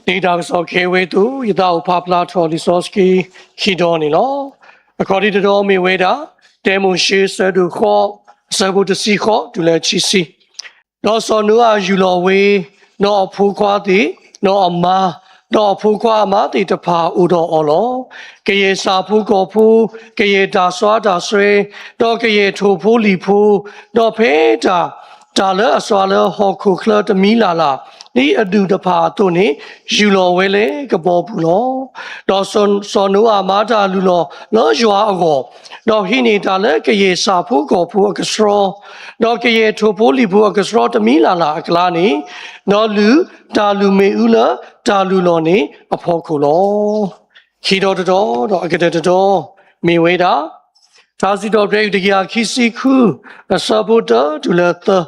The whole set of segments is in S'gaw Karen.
လံာ်တၢ်ကစီၣ်ခဲအံၤအသိး ယသးအိၣ်ဖးဖျါထီၣ်လံာ်စီဆှံခံတီၤန့ၣ်လီၤ. အခီၣ်ထံးတတီၤမ့ၢ်ဝဲဒၣ် တၢမိၤၡ့ အဆၢဒိၣ်ဃိး အဆၢဖိတဆံဃိးတုၤလၢခံဆံ ဒီးစီၤနိအၤယူၢ်လီၤဝဲ, ဒီးအဖိခွါသ့ၣ်, ဒီးအမါ, ဒီးအဖိခွါအမါသ့ၣ်တဖၣ်အိၣ်ဒီးအီၤလီၤ. ကယဲၢ်ဆၣ်ဖိကီၢ်ဖိ, ကယဲၢ်တၢ်စွါတၢ်စွဲ, ဒီးကယဲၢ်ထိၣ်ဖိလံၣ်ဖိ, ဒီးဖဲတၢ်, တၢ်လၢအစွၤလၢဟီၣ်ခိၣ်ချၢတမံၤလၢ်လၢ်, ဒ်အဒူၣ်တဖၣ်အသိးန့ၣ်, ယူၢ်လီၤဝဲလၢကဘီပူၤလီၤ. ဒီးစီၤနိအၤမၤတၢ်လုၢ်လီၢ်လၢယွၤအဂီၢ်, ဒီးဟံးန့ၢ်တၢ်လၢကယဲၢ်ဆၣ်ဖိကီၢ်ဖိအကဆှီ, ဒီးကယဲၢ်ထိၣ်ဖိလံၣ်ဖိအကဆှီတမံၤလၢ်လၢ်အကျါန့ၣ်, ဒီးလုၢ်တၢ်လုၢ်မ့ၣ်အူလၢတၢ်လုၢ်လီၢ်န့ၣ်အဖီခိၣ်လီၤ. ခံတီၤတတီၤ, ဒီးအကတၢၢ်တတီၤ, မ့ၢ်ဝဲဒၣ် ထါစံးထီၣ်ပတြၢၤ တကယၤခံဆံဃု, အဆၢဖိတၢတုၤလၢသၢ,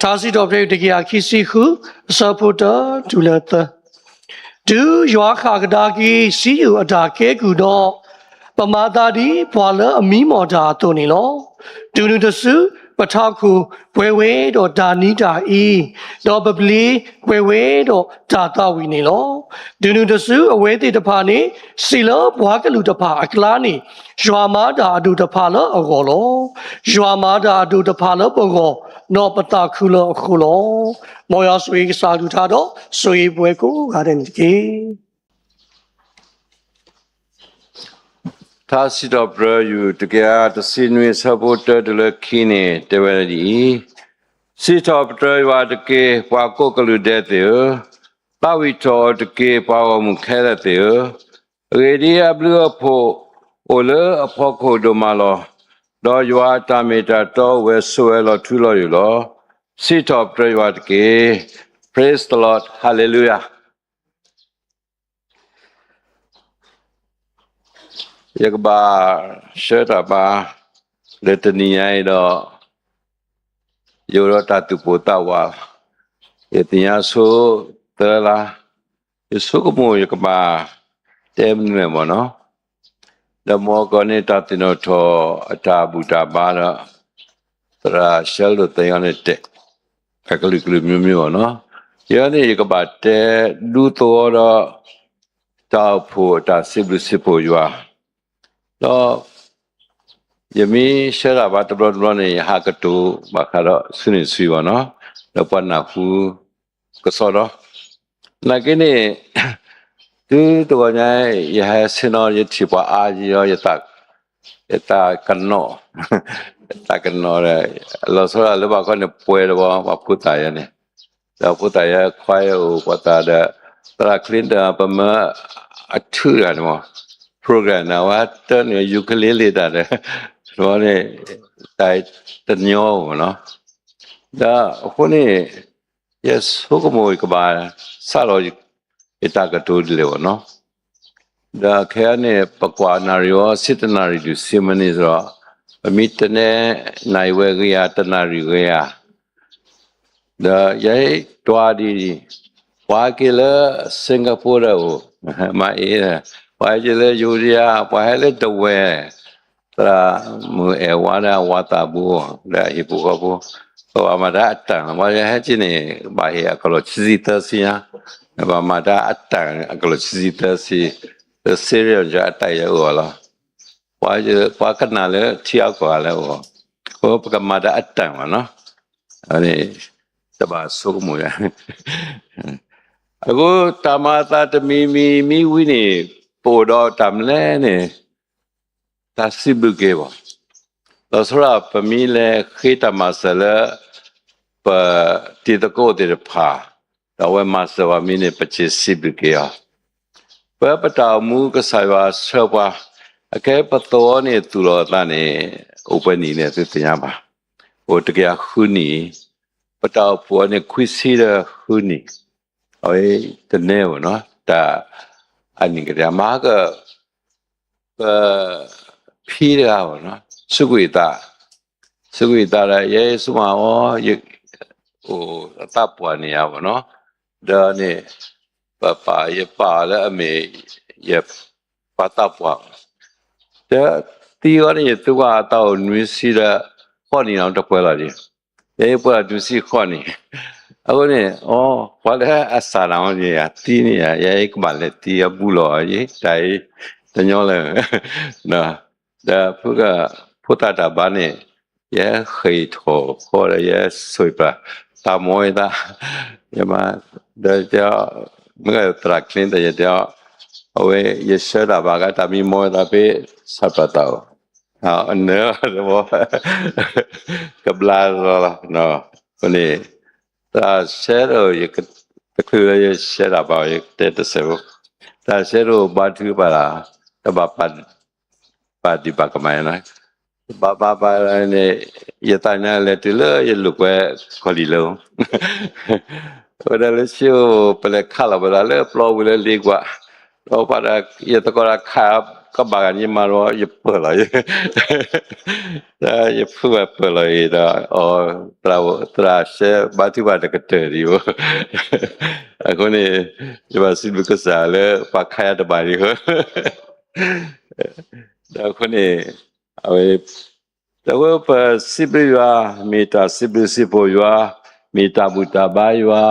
ထါစံးထီၣ်ပတြၢၤ တကယၤခံဆံဃု, အဆၢဖိတၢတုၤလၢသၢ. တုၤယွၤဃၣ်ကဒါက့ၤ စံယိၣ်အတၢ်ကဲကုၢ်ဒီး, ပမၤသးဒ်ပှၤလၢအမံမီၢ်တၢ်အသိးန့ၣ်လီၤ. တုၤနုၤတစု ပထးခိၣ်ပှဲၤဝဲဒီးတၢ်နံၤတၢ်အ့, ဒီးပပျ့ၤပှဲၤဝဲဒီးတၢ်သးဝံၣ်န့ၣ်လီၤ. တုၤနုၤတစု အဝဲသ့ၣ်တဖၣ်န့ၣ် စံးလၢပှၤကလုာ်တဖၣ်အကျါန့ၣ်, ယွၤမၤတၢ်အဒိၣ်တဖၣ်လၢအဂီၢ်လီၤ. ယွၤမၤတၢ်အဒိၣ်တဖၣ်လၢပဂီၢ်, ဒီးပသးခုလၢအဃိလီၤ. မ်ယွၤဆိၣ်ဂ့ၤကစၢ်အကလုၢ်ကထါဒီး ဆိၣ်ဂ့ၤပှၤကိးဂၤဒဲးန့ၣ်တက့ၢ်. ထါစံးထီၣ်ပတြၢၤ ယူၢ်တကယၤတဆံနွံ အဆၢဖိတၢတုၤလၢခံန့ၣ် တဲဝဲဒ်အံၤ, စံးထီၣ်ပတြၢၤယွၤတက့ၢ် ပှၤကိးကလုာ်ဒဲးသ့ၣ်ဧၢ, သးဝံၣ်ထီၣ်အီၤတက့ၢ် ပှၤဂီၢ်မုၢ်ခဲလၢာ်သ့ၣ်ဧၢ, အဂ့ၢ်ဒ်အဘျုးအဖှိၣ်အိၣ်လၢအဖီခိၣ်ဒိၣ်မးလီၤ. ဒီးယွၤအတၢ်မ့ၢ်တၢ်တီအိၣ်ဝဲဆိးဝဲလီၤထူလီၤယိာ်လီၤ. စံးထီၣ်ပတြၢၤယွၤတက့ၢ်. Praise the Lord. Hallelujah. ယကဘၣ်ဆှၢတၢ်ဘါ လၢတနံၤညါအံၤဒီး ယအိၣ်ဒီးတၢ်သူၣ်ပိၢ်သးဝး, ယသ့ၣ်ညါဆိသၢလါ, ယဆိကမိၣ်ယကဘၣ်တဲမနုၤလဲၣ်မ့ၢ်နီၤ, ဒီးမ်ကီးန့ၢ်တၢ်သ့ၣ်နီၣ်ထီၣ်အတၢ်ဘူၣ်တၢ်ဘါဒီး သရၣ်ဆၢလိာ်သဲအံၤန့ၣ်တဲ, အကလုာ်ကလုာ်မ့ၢ်မ့ၢ်မ့ၢ်နီၤ, ယဲန့ၣ် ယကဘၣ်တဲဒူသဝီဒီး တၢ်အိၣ်ဖှိၣ်အတၢ်စံးဘျုးစံးဖှိၣ်ယွၤ, ဒီး ယမ့ၢ်ဆှၢတၢ်ဘါတဘျီတဘျီန့ၣ် ယဟးကတိၤဘၣ်ဃးဒီးဆူန့ၣ်ဆူအံၤဘၣ်နီၤ, ဒီးပှၤနၢ်ဟူကစီဒီ, နာ်က့န့ၣ် တုၤတဂီၤညါ ယဟဲဆ့ၣ်နီၤ ယထံၣ်ပှၤအါယံၤဒီး ယသးကနီၤ, ယသးကနီၤဒီး လီၤဆီဒၣ်လၢဘၣ်ခီန့ၣ် ပှဲၤတဝီ ပှၤဖိသၣ်ယဲန့ၣ်, ဒီးဖိသၣ်ယဲခွါယဲအိၣ်ပှၤသးဒီး သရၣ် Clinton ပမၢအထုတဂၤန့ၣ်မး program န့ၣ် အဝဲတၢ်န့ၣ် ukulele တၢ်ဒီး တဝီန့ၣ် တၢ်တညီမ့ၢ်နီၤ, ဒီးအဃိန့ၣ် ယဆိကမိၣ်ယကဘၣ်စးလီၤ ယတၢ်ကတိၤဒ်လဲၣ်ဘၣ်နီၤ, ဒီးခဲအံၤန့ၣ် ပကွၢ်နၣ်ရံၣ်ဝဲ ဆံတနၣ်ရံၣ်တုၤဆံမံးနံးဒီး ပမ့ၢ်တဲနဲ နၣ်ရံၣ်ဝဲဂ့ၤဧါ တနၣ်ရံၣ်ဂ့ၤဧါ, ဒီးယဲတွၤဒ်အံၤ, ပှၤဟဲက့ၤလၢ Singapore ဒီးအိၣ်, မၤအ့, ပှၤဟဲက့ၤလၢယိၤဒယါ, ပှၤဟဲလၢဒဝဲၢ်, သရၣ်မုၣ်အဲၣ်ဝါဒီးအဝၤသးဘိ ဒီးအဟံၣ်ဖိဃီဖိ, ပဘၣ်မၤတၢ်အတၢ်, ပှၤဟဲက့ၤန့ၣ် ဘၣ်ဟ့ၣ်အကလီၢ်ခံဆံသၢဆံညါ, ဘၣ်မၤတၢ်အတၢ်အကလီၢ်ခံဆံသၢဆံ, လၢ serial အတၢ်ယဲအိၣ်အီၤလီၤ, ပှၤကနၣ်လၢထံအကီၢ်ဂၤလၢအအိၣ်, အဃိပကမၤတၢ်အတၢ်မးနီၤ, န့ၣ် တဘၣ်ဆိကမိၣ်ယၤ အဃိတၢ်မၤအသးတမံၤမံၤမံၤဝံၤန့ၣ် ပအိၣ်ဒီးတၢ်မနုၤလဲၣ်န့ၣ် တၢ်စံးဘျုးက့ၤဘၣ်. လီၤဆီဒၣ်ပမ့ၢ်လဲၤဃ့တၢ်မၤစၢၤလၢ ပတံၤသကိးသ့ၣ်တဖၣ်, ဒီးအဝဲမၤစၢၤပှၤမ့ၢ်န့ၣ် ပစံးဘျုးက့ၤအီၤ. ပပတၢ်အိၣ်မူကစၢ်ယွၤဆှၢပှၤ, အခဲပသဝီန့ၣ်သူၣ်လီၤအသးန့ၣ် အိၣ်ပှဲၤနံၣ်န့ၣ် သုသ့ၣ်ညါဘၣ်, အိၣ်တကယၤဃုနံၣ်, ပတၢ်အိၣ်ဖှိၣ်အီၤန့ၣ် ခွံဆံဒီးဃုနံၣ်, အဝဲတနဲဘၣ်နီၤ, တၢ်အနံၣ်ကတၢၢ် မၤက ပဖံတဂၤဘၣ်နီၤ, စူးကွံာ်သး, စူးကွံာ်သးဒီး ယဲယစူးမၤအီၤ, ယအိၣ်အသးပှၢ်န့ၣ်ယၤဘၣ်နီၤ, ဒီးန့ၣ် ပပၢ်ယပာ်အီၤလၢအမ့ၢ် ယပှၤသးပှၢ်, ဒီးသံအီၤန့ၣ် ယသူကွၢ်အသးအိၣ်နွံဆံဒီးဃိးနံၣ်လီၤ တပှဲၤလီၤဒံး, ယဲယပှဲၤလီၤနွံဆံဃိးနံၣ်, အဃိန့ၣ် အိ ပှၤလၢအစၢ်တၢ်မ့ၢ်န့ၣ် ယသံန့ၣ် ယဲကဘၣ်လဲၤသံအဘူၣ်လီၤယဲ တၢ်အံၤ တညီလၢ ဒီး ဖိသၣ်တၢ်ဘါန့ၣ် ယဲဃ့ၢ်ထီၣ်ဃီဒီး ယဲဆိၣ်ပၢ် တၢ်မီၢ်ဝဲသး ယမၤ ဒီးတဲအီၤ မ့ၢ်သရၣ်ချ့တယဲတဲအီၤ အဝဲ ယဆှၢတၢ်ဘၣ်ဂၤ တၢ်မံမီၢ်ဝဲသးဖဲ ဆၣ်ပၢ်သးအိၣ် နၢၤတဘီ ကဘျါလီၤလီၤ အဃိန့ၣ် သရၣ်ဆဲဒိၣ် တချုးလၢယဆှၢတၢ်ဘၣ် ယကတဲတစဲးဖိ သရၣ်ဆဲဒိၣ်ဘါထုကဖၣ်တၢ် တဘၣ်ပာ်ဒံးဘၣ်ကမၣ်နီၤ ဘၣ်ဘၣ်ဘၣ်န့ၣ် ယသးညါလဲၤတုၤလၢယလိာ်ကွဲကီၢ်လံၢ်လၢ ဝဲဒၣ်လၢဆ့အိၣ် ပလဲၤခးလီၤပသးလၢပျီပူၤလၢလ့ကွၢ် ဒီးပှၤဒီး ယသကိးဒီးခးကဘၣ်ဂၤညါမးဒီး ယပၢၢ်လီၤ ယဖုၣ်ဝဲပၢၢ်လီၤအံၤဒီး အီ သရၣ်ဆဲဘါထုကဖၣ်တကတၢၢ်ဒံးဘၣ် အဃိန့ၣ် ယဘၣ်စံးဘျုးကစၢ်လၢပှၤခးယၤတဘၣ်ဒံး ဒီးအဃိန့ၣ် အဝဲ ဒီးအဃိပစံးဘျုးယွၤ မ့ၢ်တၢ်စံးဘျုးစံးဖှိၣ်ယွၤ, မ့ၢ်တၢ်ဘူၣ်တၢ်ဘါယွၤ,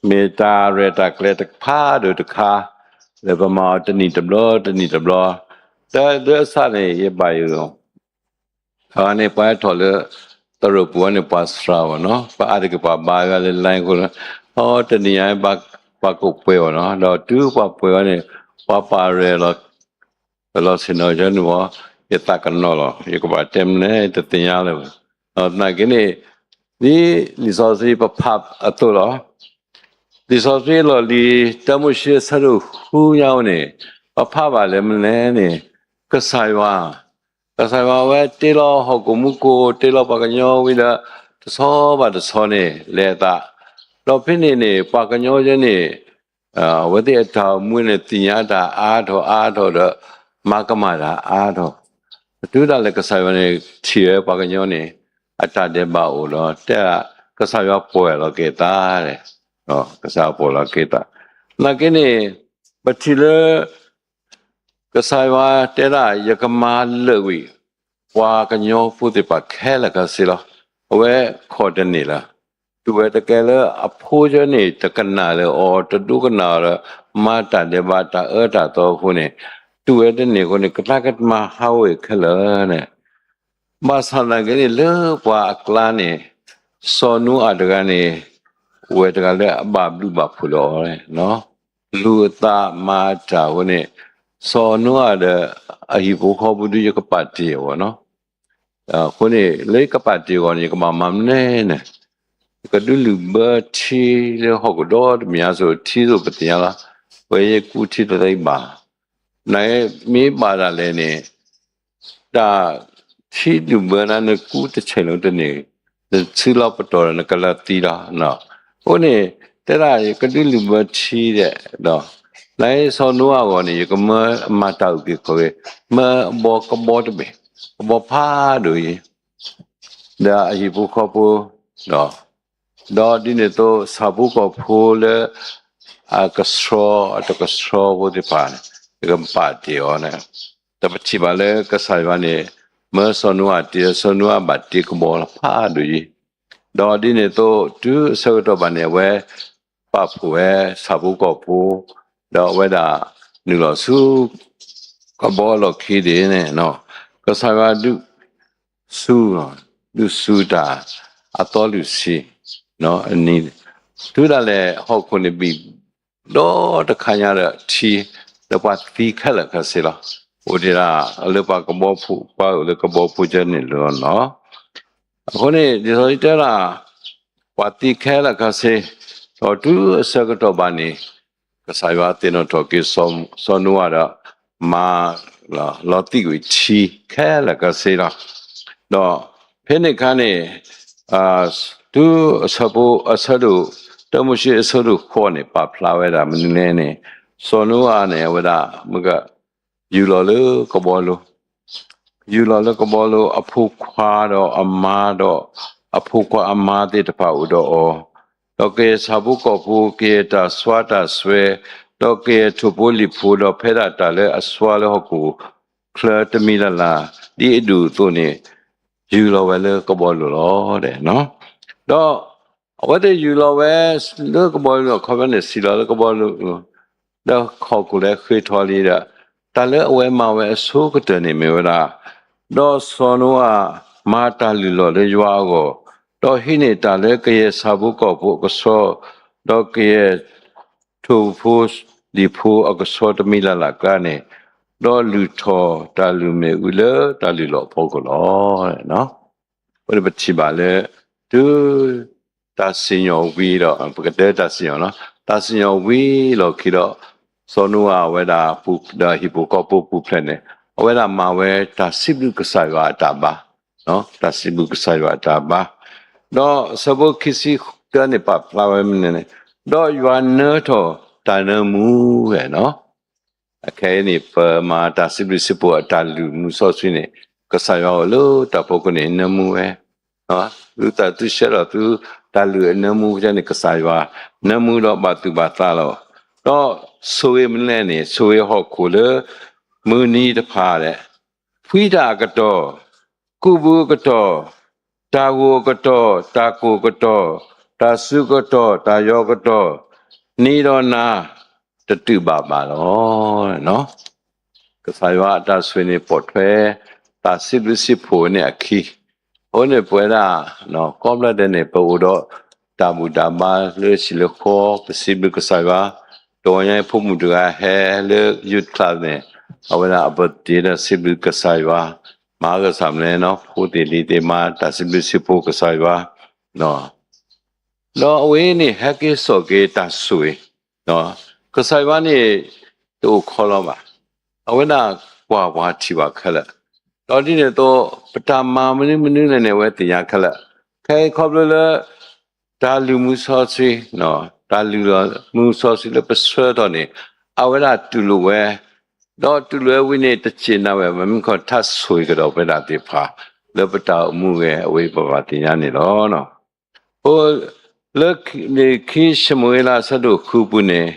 မ့ၢ်တၢ်ရဲၣ်တၢ်ကျဲၤတဖးဒိၣ်တခါ လၢပမၤအီၤတနံၣ်တဘျီ တနံၣ်တဘျီ, ဒီးလၢအစးန့ၣ် ယဘၣ်ယိၣ် အန့ၣ်ပှၤဟဲထီၣ်လၢ သရိာ်ပူၤအန့ၣ်ပှၤစှၤအီၤနီၤ, ပှၤအါတက့ၢ်ပှၤဘါယွၤလၢ line အဃိလီၤ, အီ တနံၤအံၤ ပှၤကအိၣ်ပှဲၤအီၤနီၤ, ဒီးတုၤပှၤပှဲၤအီၤန့ၣ် ပှၤပာ်ရဲၣ်လီၤ လီၤဆ့ၣ်နီၤကၠီန့ၣ်ဝဲ ယသးကနီၤလီၤ, ယကဘၣ်တဲမနုၤလဲၣ် တသ့ၣ်ညါလၢၤဘၣ်, သနာ်က့န့ၣ် ဒ်လံာ်စီဆှံပဖးအသိးလီၤ, လံာ်စီဆှံလီၢ်လံၤ တၢမိၤၡ့အဆၢဒိၣ်ဃုညါအံၤန့ၣ် ပဖးဘၣ်လၢမနုၤလဲၣ်န့ၣ် ကစၢ်ယွၤ ကစၢ်ယွၤဝဲတ့လီၤဟီၣ်ခိၣ်မူခိၣ် တ့လီၤပှၤကညီဝံၤဒီး တဆီဘၣ်တဆီန့ၣ် လဲၤအသး, ဒီးဖဲန့ၣ်န့ၣ် ပှၤကညီယဲန့ၣ် အဝဲသ့ၣ်အတၢ်အိၣ်မူန့ၣ် သ့ၣ်ညါတၢ်အါထီၣ်အါထီၣ်ဒီး မၤကမၣ်တၢ်အါထီၣ်, တုၤဒၣ်လဲာ်ကစၢ်ယွၤန့ၣ် ထံၣ်ဝဲပှၤကညီန့ၣ် အတၢ်ဒဲးဘးအိၣ်ဒီး တဲဒၣ် ကစၢ်ယွၤပှဲၤလီၤက့ၤသး, ကစၢ်ယွၤပှဲၤလီၤက့ၤသး, သနာ်က့န့ၣ် ပထံၣ်လၢ ကစၢ်ယွၤတဲဒၣ် ယကမၤလၢာ်ကွံာ် ပှၤကညီဖိသ့ၣ်တဖၣ်ခဲလၢာ်ခဲဆ့လီၤ. အဝဲခီၣ်တန့ၢ်လၢၤ, တုၤဝဲတကဲလၢအဖိကၢန့ၣ် တကနၣ်လၢၤအီၤ တဒိကနၣ်အီၤဒီး မၤတၢ်ဒဲးဘးတၢ်အၢတၢ်သီအဃိန့ၣ်, တုၤဝဲတန့ၢ်အဃိန့ၣ် ကသါကမၤဟးဂီၤခဲလၢာ်န့ၣ် ဘၣ်ဆၣ်သနာ်က့န့ၣ် လၢပှၤအကျါန့ၣ် စီၤနိအၤတဂၤန့ၣ် အိၣ်ဝဲတဂၤလၢအဘၣ်ဘျုးဘၣ်ဖှိၣ်လၢအီၤ, လူၤအသးမၤတၢ်အဃိန့ၣ်, စီၤနိအၤဒီးအဟံၣ်ဖိဃီဖိဒုး ယကပာ်တ့ၢ်အီၤနီၤ. အဃိန့ၣ် လၢယကပာ်တ့ၢ်အီၤန့ၣ် ယကဘၣ်မၤမနုၤလဲၣ်န့ၣ်, ကဒုးလုၣ်ဘၢထံလၢဟီၣ်ခိၣ်ဒီတမံၤအါစိၤ ထံသိးပသ့ၣ်ညါလီၤ, ဝဲယဲကူထံတသ့ဘၣ် နမ့ၢ်ဘၣ်ဒၣ်လဲာ်န့ၣ်, တၢ်ထံလုၢ်ဘၢနၤ နကူတဆဲးလီၤတန့ၢ်, နဆူလီၤပတီၢ်ဒီးနကလၢသံလီၤ. အဃိန့ၣ် တဲဒၣ်ယကဒုးလုၢ်ဘၢထံဒီး, နစီၤနိအၤအဂီၢ်န့ၣ် ယကမၢမၤတၢ်အုၣ်က့ၤခီၣ်က့ၤ, မၢဘီကဘီတဘ့ၣ်, ကဘီဖးဒိၣ်အံၤ ဒီးအဟံၣ်ဖိဃီဖိ, ဒီးဒ်န့ၣ်အသိး ဆၣ်ဖိကီၢ်ဖိလၢ အကဆှီ အတကဆှီဖိသ့ၣ်တဖၣ်န့ၣ် ယကပာ်တ့ၢ်အီၤန့ၣ်, ဒီးပထံၣ်ဘၣ်လၢကစၢ်ယွၤန့ၣ် မၢစီၤနိအၤတ့ စီၤနိအၤဘၣ်တ့ကဘီလီၤဖးဒိၣ်အံၤ, ဒီးဒ်န့ၣ်အသိး တုၤအဆၢကတီၢ်ဘၣ်န့ၣ် အဝဲ ပာ်ဖှိၣ်ဝဲဆၣ်ဖိကီၢ်ဖိ, ဒီးအဝဲဒၣ် နုာ်လီၤဆူ ကဘီလီၢ်ခံဒ့ၣ်န့ၣ်, ကစၢ်ယွၤဒုး ဆူ, ဒုးဆူတၢ် အသီလုၢ်ဆံ, အနံၤ, တုၤဒၣ်လဲာ်ဟီၣ်ခိၣ်န့ၣ်ဘံၣ် ဒီတခါညါဒီးထံ, ဒီးပှၤသံခဲလၢာ်ခဲဆ့လီၤ. အိၣ်ဒံးဒၣ်လၢပှၤကဘီဖိ, ပှၤအိၣ်လၢကဘီဖိကၢန့ၣ်လီၤနီၤ. အဃိန့ၣ် လံာ်စီဆှံတဲဒၣ် ပှၤသံခဲလၢာ်ခဲဆ့, ဒီးတုၤအဆၢကတီၢ်ဘၣ်န့ၣ် ကစၢ်ယွၤသ့ၣ်နီၣ်ထီၣ်က့ၤ စီၤနိအၤဒီး မၤ လီၤသံကွံာ်ထံခဲလၢာ်ခဲဆ့လီၤ. ဒီးဖဲန့ၣ်အခါန့ၣ် တုၤအဆၢဖိ အဆၢဒိၣ်, တၢမိၤၡ့အဆၢဒိၣ်ဃိးန့ၣ် ပာ်ဖျါဝဲဒၣ်မနုၤလဲၣ်န့ၣ်, စီၤနိအၤန့ၣ် အဝဲဒၣ် မ့ၢ်က ယူၢ်လီၤလၢကဘီလိၤ, ယူၢ်လီၤလၢကဘီလိၤ အဖိခွါဒီးအမါဒီး အဖိခွါအမါသ့ၣ်တဖၣ်အိၣ်ဒီးအီၤ, ဒီးကယဲၢ်ဆၣ်ဖိကီၢ်ဖိ ကယဲၢ်တၢ်စွါတၢ်စွဲ, ဒီးကယဲၢ်ထိၣ်ဖိလံၣ်ဖိ ဒီးဖဲဒၣ်တၢ်လၢအစွါလၢဟီၣ်ခိၣ်ချၢတမံၤလၢ်လၢ် ဒ်အဒိၣ်အသိးန့ၣ် ယူၢ်လီၤဝဲလၢကဘီလိၤလီၤ. ဒီး အဝဲသ့ၣ်ယူၢ်လီၤဝဲလၢကဘီလူၤအခီပညီန့ၣ် စံၣ်လီၤလၢကဘီလူၤ ဒီးဟီၣ်ခိၣ်လဲၤဃ့ထီၣ်လံဒီး တၢ်လၢအဝဲမၤဝဲအဆိကတၢၢ်န့ၣ်မ့ၢ်ဝဲဒၣ်, ဒီးစီၤနိအၤမၤတၢ်လုၢ်လီၢ်လၢယွၤအဂီၢ်, ဒီးဟံးန့ၢ်တၢ်လၢကယဲၢ်ဆၣ်ဖိကီၢ်ဖိအကဆှီ, ဒီးကယဲၢ်ထိၣ်ဖိလံၣ်ဖိအကဆှီတမံၤလၢ်လၢ်ကျါန့ၣ်, ဒီးလုၢ်ထီၣ်တၢ်လုၢ်မ့ၣ်အူလၢတၢ်လုၢ်လီၢ်အဖီခိၣ်လီၤ. အဃိန့ၣ်ပထံၣ်ဘၣ်လၢ တုၤ တၢ်စံၣ်ညီၣ်ဝံၤဒီး ပကတဲတၢ်စံၣ်ညီၣ်လီၤ, တၢ်စံၣ်ညီၣ်ဝံၤလီၢ်ခံဒီး စီၤနိအၤအဝဲဒၣ် ဒီးဟံၣ်ဖိဃီဖိပူၤဖျဲးန့ၣ် အဝဲဒၣ်မၤဝဲတၢ်စံးဘျုးကစၢ်ယွၤအတၢ်ဘါ, တၢ်စံးဘျုးကစၢ်ယွၤအတၢ်ဘါ, ဒီးဆၢဖိခံဆံသၢန့ၣ် ပာ်ဖျါဝဲမနုၤလဲၣ်န့ၣ်, ဒီးယွၤနၢထီၣ်တၢ်နၢမူဝဲနီၤ. အခဲအံၤန့ၣ် ပမၤတၢ်စံးဘျုးစံးဖှိၣ်အတၢ်လုၢ်မူစီဆှံန့ၣ် ကစၢ်ယွၤအိၣ်လၢတၢ်ဖီခိၣ်န့ၣ် နၢမူဝဲ, သုသးသုဆှၢဒီးသုတၢ်လုၢ်အနၢမူကန့ၣ် ကစၢ်ယွၤနၢမူဒီးဘၣ်သူၣ်ဘၣ်သးလီၤ. ဒီးဆိၣ်ဂ့ၤမနုၤလဲၣ်န့ၣ် ဆိၣ်ဂ့ၤဟီၣ်ခိၣ်လၢ မုၢ်နံၤတဖၣ်ဒီး ဖှံတၢ်အကတီၢ်, ကူးဘုအကတီၢ်, တၢ်ဂိၢ်အကတီၢ်, တၢ်ကိၢ်ကတီၢ်, တၢ်စူၤကတီၢ်, တၢ်ယီၤကတီၢ်, နံၤဒီးနၤ တတုၤဘၣ်ဘၣ်လီၤ. ကစၢ်ယွၤအတၢ်ဆိၣ်ဂ့ၤန့ၣ် ပိာ်ထွဲ တၢ်စံးဘျုးစံးဖှိၣ်န့ၣ်အခံ, အဃိန့ၣ်ပဝဲဒၣ် ကိးဘျီဒဲးန့ၣ် ပအိၣ်ဒီးတၢ်ဘူၣ်တၢ်ဘါလၢဟံၣ်လၢဃီ ပစံးဘျုးကစၢ်ယွၤ, တဂီၤညါအံၤဖိမုၣ်တဂၤဟဲလၢ youth club န့ၣ် အဝဲဒၣ်အ birthday ဒီးစံးဘျုးကစၢ်ယွၤ, မၤကစၢ်မနုၤလဲၣ်နီၤ ဖိသ့ၣ်လံၤသ့ၣ်မၤတၢ်စံးဘျုးစံးဖှိၣ်ကစၢ်ယွၤ ဒီးအဝဲန့ၣ်ဟဲက့ၤစိာ်က့ၤတၢ်ဆိၣ်ဂ့ၤ, ကစၢ်ယွၤန့ၣ် တအိၣ်ခီလီၤဘၣ်, အဝဲဒၣ်ကွၢ်ပှၤထံၣ်ဘၣ်ခဲလၢာ်, ဒီးဒ်န့ၣ်အသိး ပတၢ်မၤမနုၤမနုၤလဲၣ်န့ၣ် အဝဲသ့ၣ်ညါခဲလၢာ်, ခဲအံၤခီဖျိလၢ တၢ်လုၢ်မူစီဆှံ, တၢ်လုၢ်လီၤမူစီဆှံလၢပဆှၢထီၣ်န့ၣ် အဝဲဒၣ်တူၢ်လိာ်ဝဲ, ဒီးတူၢ်လိာ်ဝဲဝံၤန့ၣ် တစံးနၤဝဲ မ့မ့ၢ်ခီထါဆိၣ်ဂ့ၤကဒီးပဝဲဒၣ်သ့ၣ်တဖၣ် လၢပတၢ်အိၣ်မူဝဲ အဝဲပဘၣ်သ့ၣ်ညါန့ၣ်လီၤ. အဃိ လၢခံၡမူၤအ့လးအဆၢဒိၣ်ဃုပူၤန့ၣ်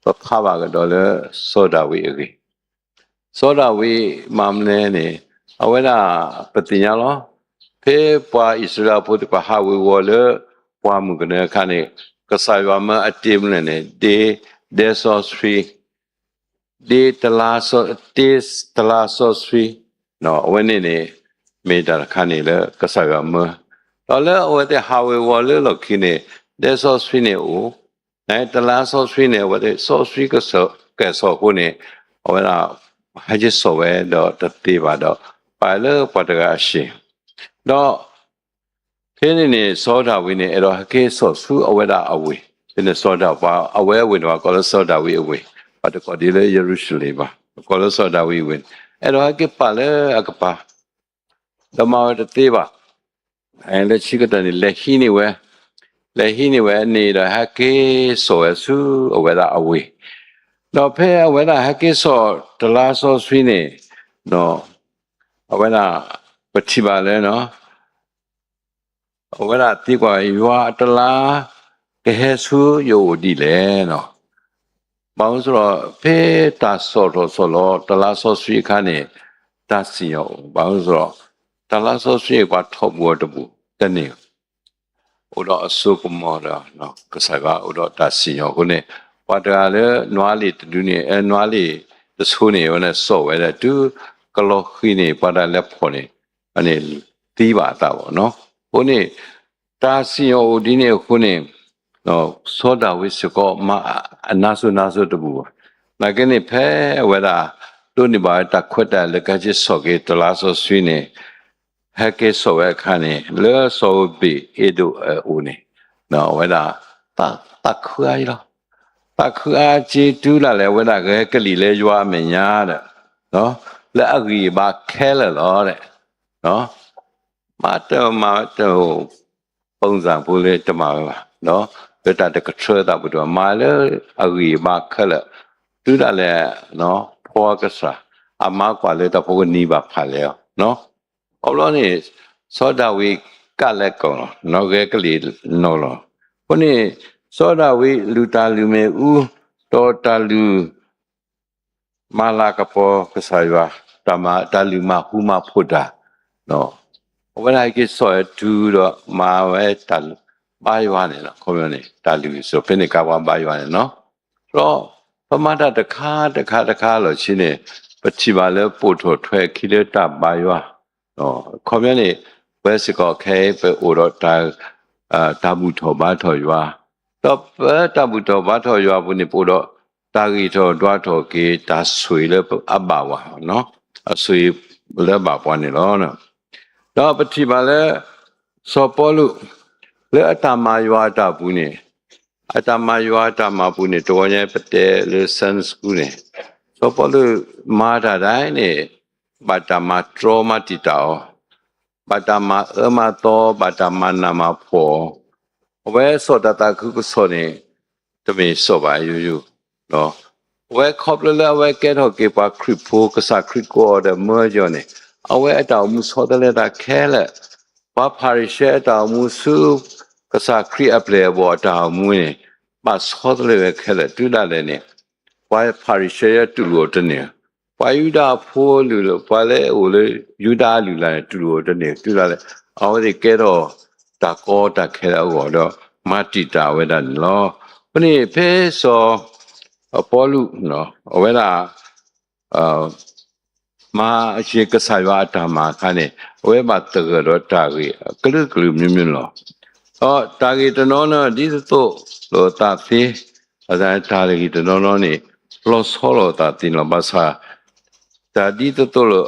ပဖးဘၣ်ကဒီးလၢစီၤဒၤဝံးအဂ့ၢ်, စီၤဒၤဝံးမၤမနုၤလဲၣ်န့ၣ် အဝဲဒၣ်ပသ့ၣ်ညါလီၤ. ဖဲပှၤအံၣ်စရ့လးဖိသ့ၣ်တဖၣ်ဟးဝ့ၤဝီၤလၢ ပှၢ်မုၢ်ကနၢအခါန့ၣ် ကစၢ်ယွၤမၢအတ့မနုၤလဲၣ်န့ၣ် ဒ့ ဒဲစီဆှံ ဒ့တလါစီ တလါစီဆှံ, အဝဲန့ၣ်န့ၣ် မ့ၢ်တၢ်တခါန့ၣ်လၢကစၢ်ယွၤမၢ, ဒီးလၢအဝဲသ့ၣ်ဟးဝ့ၤဝီၤလၢလီၢ်ခံန့ၣ် ဒဲစီဆှံန့ၣ်အိၣ်, တလါစီဆှံန့ၣ် အဝဲသ့ၣ်စီဆှံကဲၣ်ဆိးအဃိန့ၣ် အဝဲဒၣ် ဟဲက့ၤစိာ်ဝဲဒီးတသ့ဘၣ်ဒီး ပာ်လၢပှၤတဂၤအဟံၣ်, ဒီး ဖဲန့ၣ်န့ၣ် စီၤဒၤဝံးန့ၣ် အဲၣ်ဒိးဟဲက့ၤစိာ်ဆူအဝဲဒၣ်အဝ့ၢ်, ဖဲန့ၣ်စီၤဒၤ ပှၤအဝဲအဝ့ၢ်န့ၣ် ပှၤကိးလၢစီၤဒၤဝံးအဝ့ၢ်, ပှၤတကိးဒ်လၢယရူၤၡလ့ၣ်ဘၣ်, ပကိးလၢစီၤဒၤဝံးအဝ့ၢ်န့ၣ် အဲၣ်ဒိးဟဲက့ၤပာ်လၢအကပၤ, ဒီးမၤဝဲတသ့ဘၣ်. လၢခံကတၢၢ်န့ၣ် လဲၤဟံးန့ၢ်ဝဲ, လဲၤဟံးန့ၢ်ဝဲန့ၣ်ဒီး ဟဲက့ၤစိာ်ဝဲဆူအဝဲဒၣ်အဝ့ၢ်, ဒီးဖဲအဝဲဒၣ်ဟဲက့ၤစိာ်တလါစီဆှံန့ၣ် အဝဲဒၣ် ပထံၣ်ဘၣ်လၢ အဝဲဒၣ်သံကွၢ် ယွၤအတလါ ကဟဲဆူယအိၣ်ဒ်လဲၣ်နီၤ. ဘၣ်မနုၤအဃိဒီး ဖဲတၢ်စိာ်ထီၣ်စိာ်လီၤတလါစီဆှံအခါန့ၣ် တၢ်စံၣ်ညီၣ်အိၣ်, ဘၣ်မနုၤအဃိဒီး တလါစီဆှံအံၤ ပှၤထီၣ်ဘူးအီၤတဘူးတန့ၢ်, အိၣ်ဒီးအစိကမီၤဒီး ကစၢ်ယွၤအိၣ်ဒီးတၢ်စံၣ်ညီၣ်အဃိန့ၣ် ပှၤတဂၤလၢနွါလံာ်တဒုန့ၣ် နွါလံာ်တဆိန့ၣ် အဝဲန့ၣ်စိာ်ဝဲဒၣ်တုၤကလီၤဃံၤန့ၣ် ပှၤတဂၤလဲၤဖီၣ်န့ၣ် အန့ၣ်သံဘၣ်အသးဘၣ်နီၤ. အဃိန့ၣ် တၢ်စံၣ်ညီၣ်အိၣ်ဒ်န့ၣ်အဃိန့ၣ် စီၤဒၤဝံးစ့ၢ်ကီးမၤအနါစိၤနါစိၤတဘူးဘၣ်. နာ်က့န့ၣ် ဖဲအဝဲဒၣ် ဒိးန့ၢ်ဘၣ်ဝဲတၢ်ခွဲးတၢ်ယာ်လၢကဟဲက့ၤစိာ်က့ၤတလါစီဆှံန့ၣ် ဟဲက့ၤစိာ်ဝဲအခါန့ၣ် လၢစီၤဧူဘ့ၣ်အ့ဒိၣ်အအိၣ်န့ၣ် အဝဲဒၣ် သးခုအါအံၤလီၤ. သးခုအါက့ၤတုၤဒၣ်လဲာ် အဝဲဒၣ်ဂဲၤကလံၣ်လၢယွၤအမဲာ်ညါဒီး လၢအဂံၢ်အဘါခဲလၢာ်လီၤ. မၤတမၤဝဲတ ပုံစံဖိလၢတမၤဝဲဘၣ်, လၢတၢ်တကထြၢသးပူၤတမၤ, မၤလၢအဂံၢ်အဘါခဲလၢာ်, တုၤဒၣ်လဲာ် ဖီကစၢ် အမါကွၢ်လၢတၢ်ဖိကနံၤဘၣ်ဖးလဲၣ်အီၤ, အဘျီန့ၣ် စီၤဒၤဝံးကးလဲၤကီၢ်လီၤ, ဂဲၤကလံၣ်နီၢ်လီၤ. အဃိန့ၣ် စီၤဒၤဝံးလုၢ်တၢ်လုၢ်မ့ၣ်အူ ဒီးတၢ်လုၢ် မၤလၤကပီၤကစၢ်ယွၤ, တၢ်မၤ တၢ်လုၢ်မၤဃူမၤဖိးတၢ်, အဝဲဒၣ်ဟဲက့ၤစိာ်ဝဲတုၤဒီးမၤဝဲတၢ် ဘါယွၤန့ၣ်လီၤ. ခီပညီန့ၣ် တၢ်လုၢ်ဟံၣ်စိၤဖဲန့ၣ် ကးပှၤဘါယွၤန့ၣ်လီၤ. ဒီးပမၤတၢ်တခါတခါတခါလီၤဆံန့ၣ် ပထံၣ်ဘၣ်လၢပိာ်ထီၣ်ထွဲခံလၢတၢ်ဘါယွၤ ခီပညီန့ၣ် ပဝဲစ့ၢ်ကီးခဲအံၤ ပအိၣ်ဒီးတၢ် တၢ်ဘူၣ်ထီၣ်ဘါထီၣ်ယွၤ, ဒီးပတၢ်ဘူၣ်ထီၣ်ဘါထီၣ်ယွၤအပူၤန့ၣ် ပအိၣ်ဒီးတၢ်ဂ့ၤထီၣ်ဒွးထီၣ်က့ၤ တၢ်ဆိၣ်ဂ့ၤလၢအဘၣ်ပှၤ, အဆိၣ်ဂ့ၤလၢအဘၣ်ပှၤန့ၣ်လီၤ. ဒီးပထံၣ်ဘၣ်လၢ စီၤပီလူး လၢအတၢ်မၤယွၤအတၢ်ပူၤန့ၣ်, အတၢ်မၤယွၤအတၢ်မၤပူၤန့ၣ် တဂီၤညါပတဲလၢ Sunday School န့ၣ်, စီၤပီလူးမၤတၢ်ဒၣ်န့ၣ် ဘၣ်တၢ်မၤတြီမၤတံာ်တာ်အီၤ, ဘၣ်တၢ်မၤအၢမၤသီ, ဘၣ်တၢ်မၤနးမၤဖှီၣ်အီၤ, အဝဲစိာ်တၢ်သးခုကစီၣ်န့ၣ် တမ့ၢ်စိာ်ဘၣ်ယိယိ အဝဲခီဖျိလၢအဝဲကဲထီၣ်က့ၤပှၤခရံာ်ဖိ ကစၢ်ခရံာ်ကိးအီၤဒီးမၢယီၤန့ၣ်, အဝဲအတၢ်အိၣ်မူဆီတလဲတၢ်ခဲလၢာ်, ပှၤဖၤရံၤၡဲအတၢ်အိၣ်မူဆူ ကစၢ်ခရံာ်အပျဲၢ်အဘီၣ်အတၢ်အိၣ်မူန့ၣ် ဘၣ်ဆီတလဲဝဲခဲလၢာ် တုၤဒၣ်လဲာ်န့ၣ်, ပှၤဖၤရံၤၡဲယဲတူၢ်လိာ်အီၤတန့ၢ်, ပှၤယူဒၤဖိလၢ ပှၤလၢအအိၣ်လၢယူဒၤအလုၢ်အလၢ်န့ၣ် တူၢ်လိာ်အီၤတန့ၢ် တုၤဒၣ်လဲာ် အဝဲသ့ၣ်ကဲထီၣ်တၢ်ကီတၢ်ခဲလၢာ်အဂီၢ်ဒီး မၤတံာ်တာ်ဝဲဒၣ်န့ၣ်လီၤ. အဃိန့ၣ် ဖဲစီၤ ပီလူး အဝဲဒၣ် မၤအက့ၤကစၢ်ယွၤအတၢ်မၤအခါန့ၣ် အဝဲဘၣ်သဂၢၢ်ဒီးတၢ်ဂ့ၢ်အကလုာ်ကလုာ်မျိုးမျိုးလီၤ. ဒီးတၢ်ဂ့ၢ်တနီၤနီၤ ဒ်သိးသိးလိာ်အသးသ့, တၢ်ဂ့ၢ်တနီၤနီၤန့ၣ် လီၤဆီလိာ်အသးသ့န့ၣ်လီၤ. ဘၣ်ဆၣ် တၢ်ဒ်သိးသိးလိာ်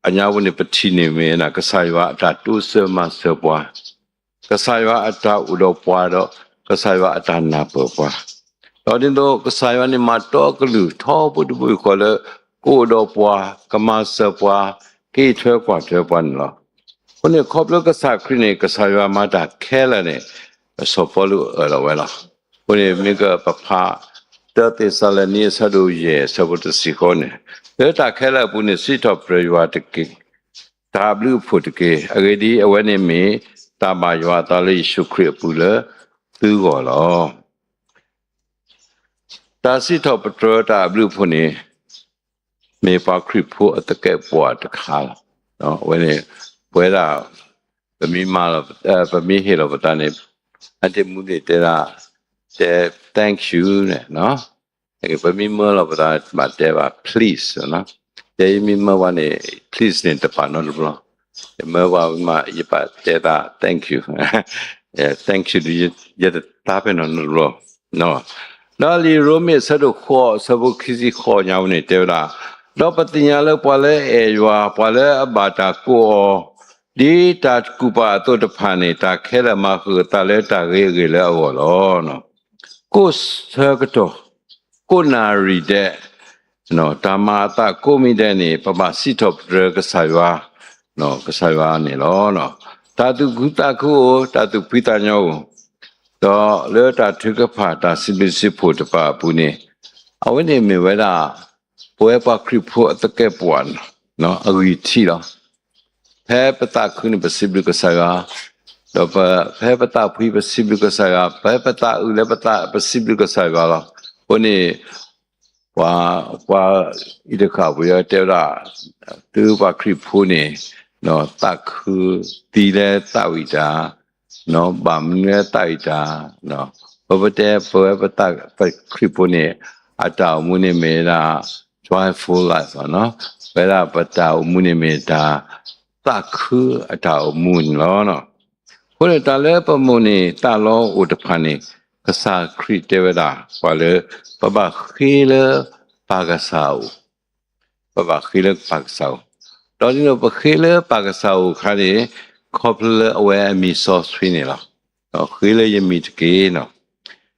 အညါပူၤန့ၣ် ပထံၣ်န့ၢ်မ့ၢ်ဝဲဒၣ် ကစၢ်ယွၤအတၢ်တိစၢၤမၤစၢၤပှၤ, ကစၢ်ယွၤအတၢ်အိၣ်ဒီးပှၤဒီး ကစၢ်ယွၤအတၢ်နၢ်ပၢၢ်ပှၤ, ဒီးဒ်သိးကစၢ်ယွၤန့ၣ် မၤတီအကလုၢ်ထီဘိတဘိယူၢ်ဃီလၢ ကအိၣ်ဒီးပှၤ, ကမၤစၢၤပှၤ, ကအံးထွဲကွၢ်ထွဲပှၤန့ၣ်လီၤ. အဃိန့ၣ် ခီဖျိကစၢ်ခရံာ်န့ၣ် ကစၢ်ယွၤမၤတၢ်ခဲလၢာ်န့ၣ် စီၤပီလူးအၢၣ်လီၤဝဲလီၤ. အဃိန့ၣ် မ့ၢ်ကပဖး တၢသ့းစၤလနံအဆၢဒိၣ်ယဲၢ်အဆၢဖိတဆံဃိးန့ၣ်, လၢတၢ်ခဲလၢာ်အပူၤန့ၣ် စံးထီၣ်ပတြၢၤယွၤတက့ၢ်. တၢ်အဘျုးအဖှိၣ်တက့ၢ်. အဂ့ၢ်ဒ်အံၤ, အဝဲန့ၣ်မ့ၢ်တၢ်ဘၣ်ယွၤအသးလၢယ့ၣ်ၡူးခရံာ်အပူၤလၢသုဂီၢ်လီၤ. တၢ်စံးထီၣ်ပတြၢၤတၢ်အဘျုးအဖှိၣ်န့ၣ် မ့ၢ်ပှၤခရံာ်ဖိအသကဲးပဝးတခါလီၤ. အဝဲန့ၣ် ပဝဲဒၣ် ပမ့ၢ်မၤလီၤ, ပမ့ၢ်ဟ့ၣ်လီၤပသးန့ၣ် အတမူသ့ၣ်တဲဒၣ်, တဲ thank you န့ၣ်, ပမ့ၢ်မၢလီၤပသး ဘၣ်တဲဘၣ် please န့ၣ်, တဲယမ့ၢ်မၢဝဲန့ၣ် please န့ၣ် တပာ်နီတဘျီ, ယမၢဝဲမး ယဘၣ်တဲသး thank you, thank you ဒီး ယတသးဖဲနီတဘျီ. ဒီးလံာ်ရိမ့ၤအဆၢဒိၣ်ဃိးအဆၢဖိခံဆံဃိးညါဝဲန့ၣ် တဲဝဲဒၣ်, ဒီးပသ့ၣ်ညါလၢပှၤလၢအအဲၣ်ယွၤ, ပှၤလၢအဘၣ်တၢ်ကိးအီၤ ဒ်တၢ်ကူၣ်ပာ်အသိးတဖၣ်န့ၣ် တၢ်ခဲလၢာ်မၤဃုာ်အသးလၢတၢ်ဂ့ၤအဂ့ၢ်လၢအဂီၢ်လီၤ. ကိးဆၢကတီၢ်, ကိးနၣ်ရံၣ်ဒဲး, တၢ်မၤအသးကိးမံၤဒဲးန့ၣ် ပဘၣ်စံးထီၣ်ပတြၢၤကစၢ်ယွၤ, ကစၢ်ယွၤန့ၣ်လီၤ. တၢ်သူၣ်ခုသးခုအိၣ်, တၢ်သူၣ်ဖှံသးညီအိၣ်, ဒီးလၢတၢ်ထုကဖၣ်တၢ်စံးဘျုးစံးဖှိၣ်တဖၣ်အပူၤန့ၣ်, အဝဲန့ၣ်မ့ၢ်ဝဲဒၣ် ပဝဲပှၤခရံာ်ဖိအသကဲးပဝး အဂံၢ်ထံးလီၤ. ဖဲပသးခုန့ၣ် ပစံးဘျုးကစၢ်ယွၤ, ဒီးဖဲပသးဖှံပစံးဘျုးကစၢ်ယွၤ, ဖဲပသးအုးလၢပသးပစံးဘျုးကစၢ်ယွၤလီၤ. အဃိန့ၣ် ပှၤ, ပှၤအံၤတဃၣ်ပယီၤတဲဝဲဒၣ်, သုပှၤခရံာ်ဖိန့ၣ် သးခု, သံလၢသးဝံၣ်တၢ်, ဘၣ်မနုၤလၢသးဝံၣ်တၢ်, ပဝဲပတဲ ပဝဲပသး ပခရံာ်ဖိန့ၣ် အတၢ်အိၣ်မူန့ၣ်မ့ၢ်ဒၣ် joyful life ဝဲဒၣ်ပတၢ်အိၣ်မူန့ၣ်မ့ၢ်တၢ်သးခုအတၢ်အိၣ်မူန့ၣ်လီၤ. အဃိန့ၣ်တၢ်လၢပမိၢ်န့ၢ်သးလီအိၣ်တဖၣ်န့ၣ် ကစၢ်ခရံာ်တဲဝဲဒၣ် ပှၤလၢ ပဘၣ်ဃ့လၢပၢ်ကစၢ်အအိၣ်, ပဘၣ်ဃ့လၢပၢ်ကစၢ်အအိၣ်, ဒီးဒ်သိးပဃ့လၢပၢ်ကစၢ်အအိၣ်အခါန့ၣ် ခီဖျိလၢအဝဲအမံၤစီဆှံန့ၣ်လီၤ. ဃ့လၢယမံၤတက့ၢ်.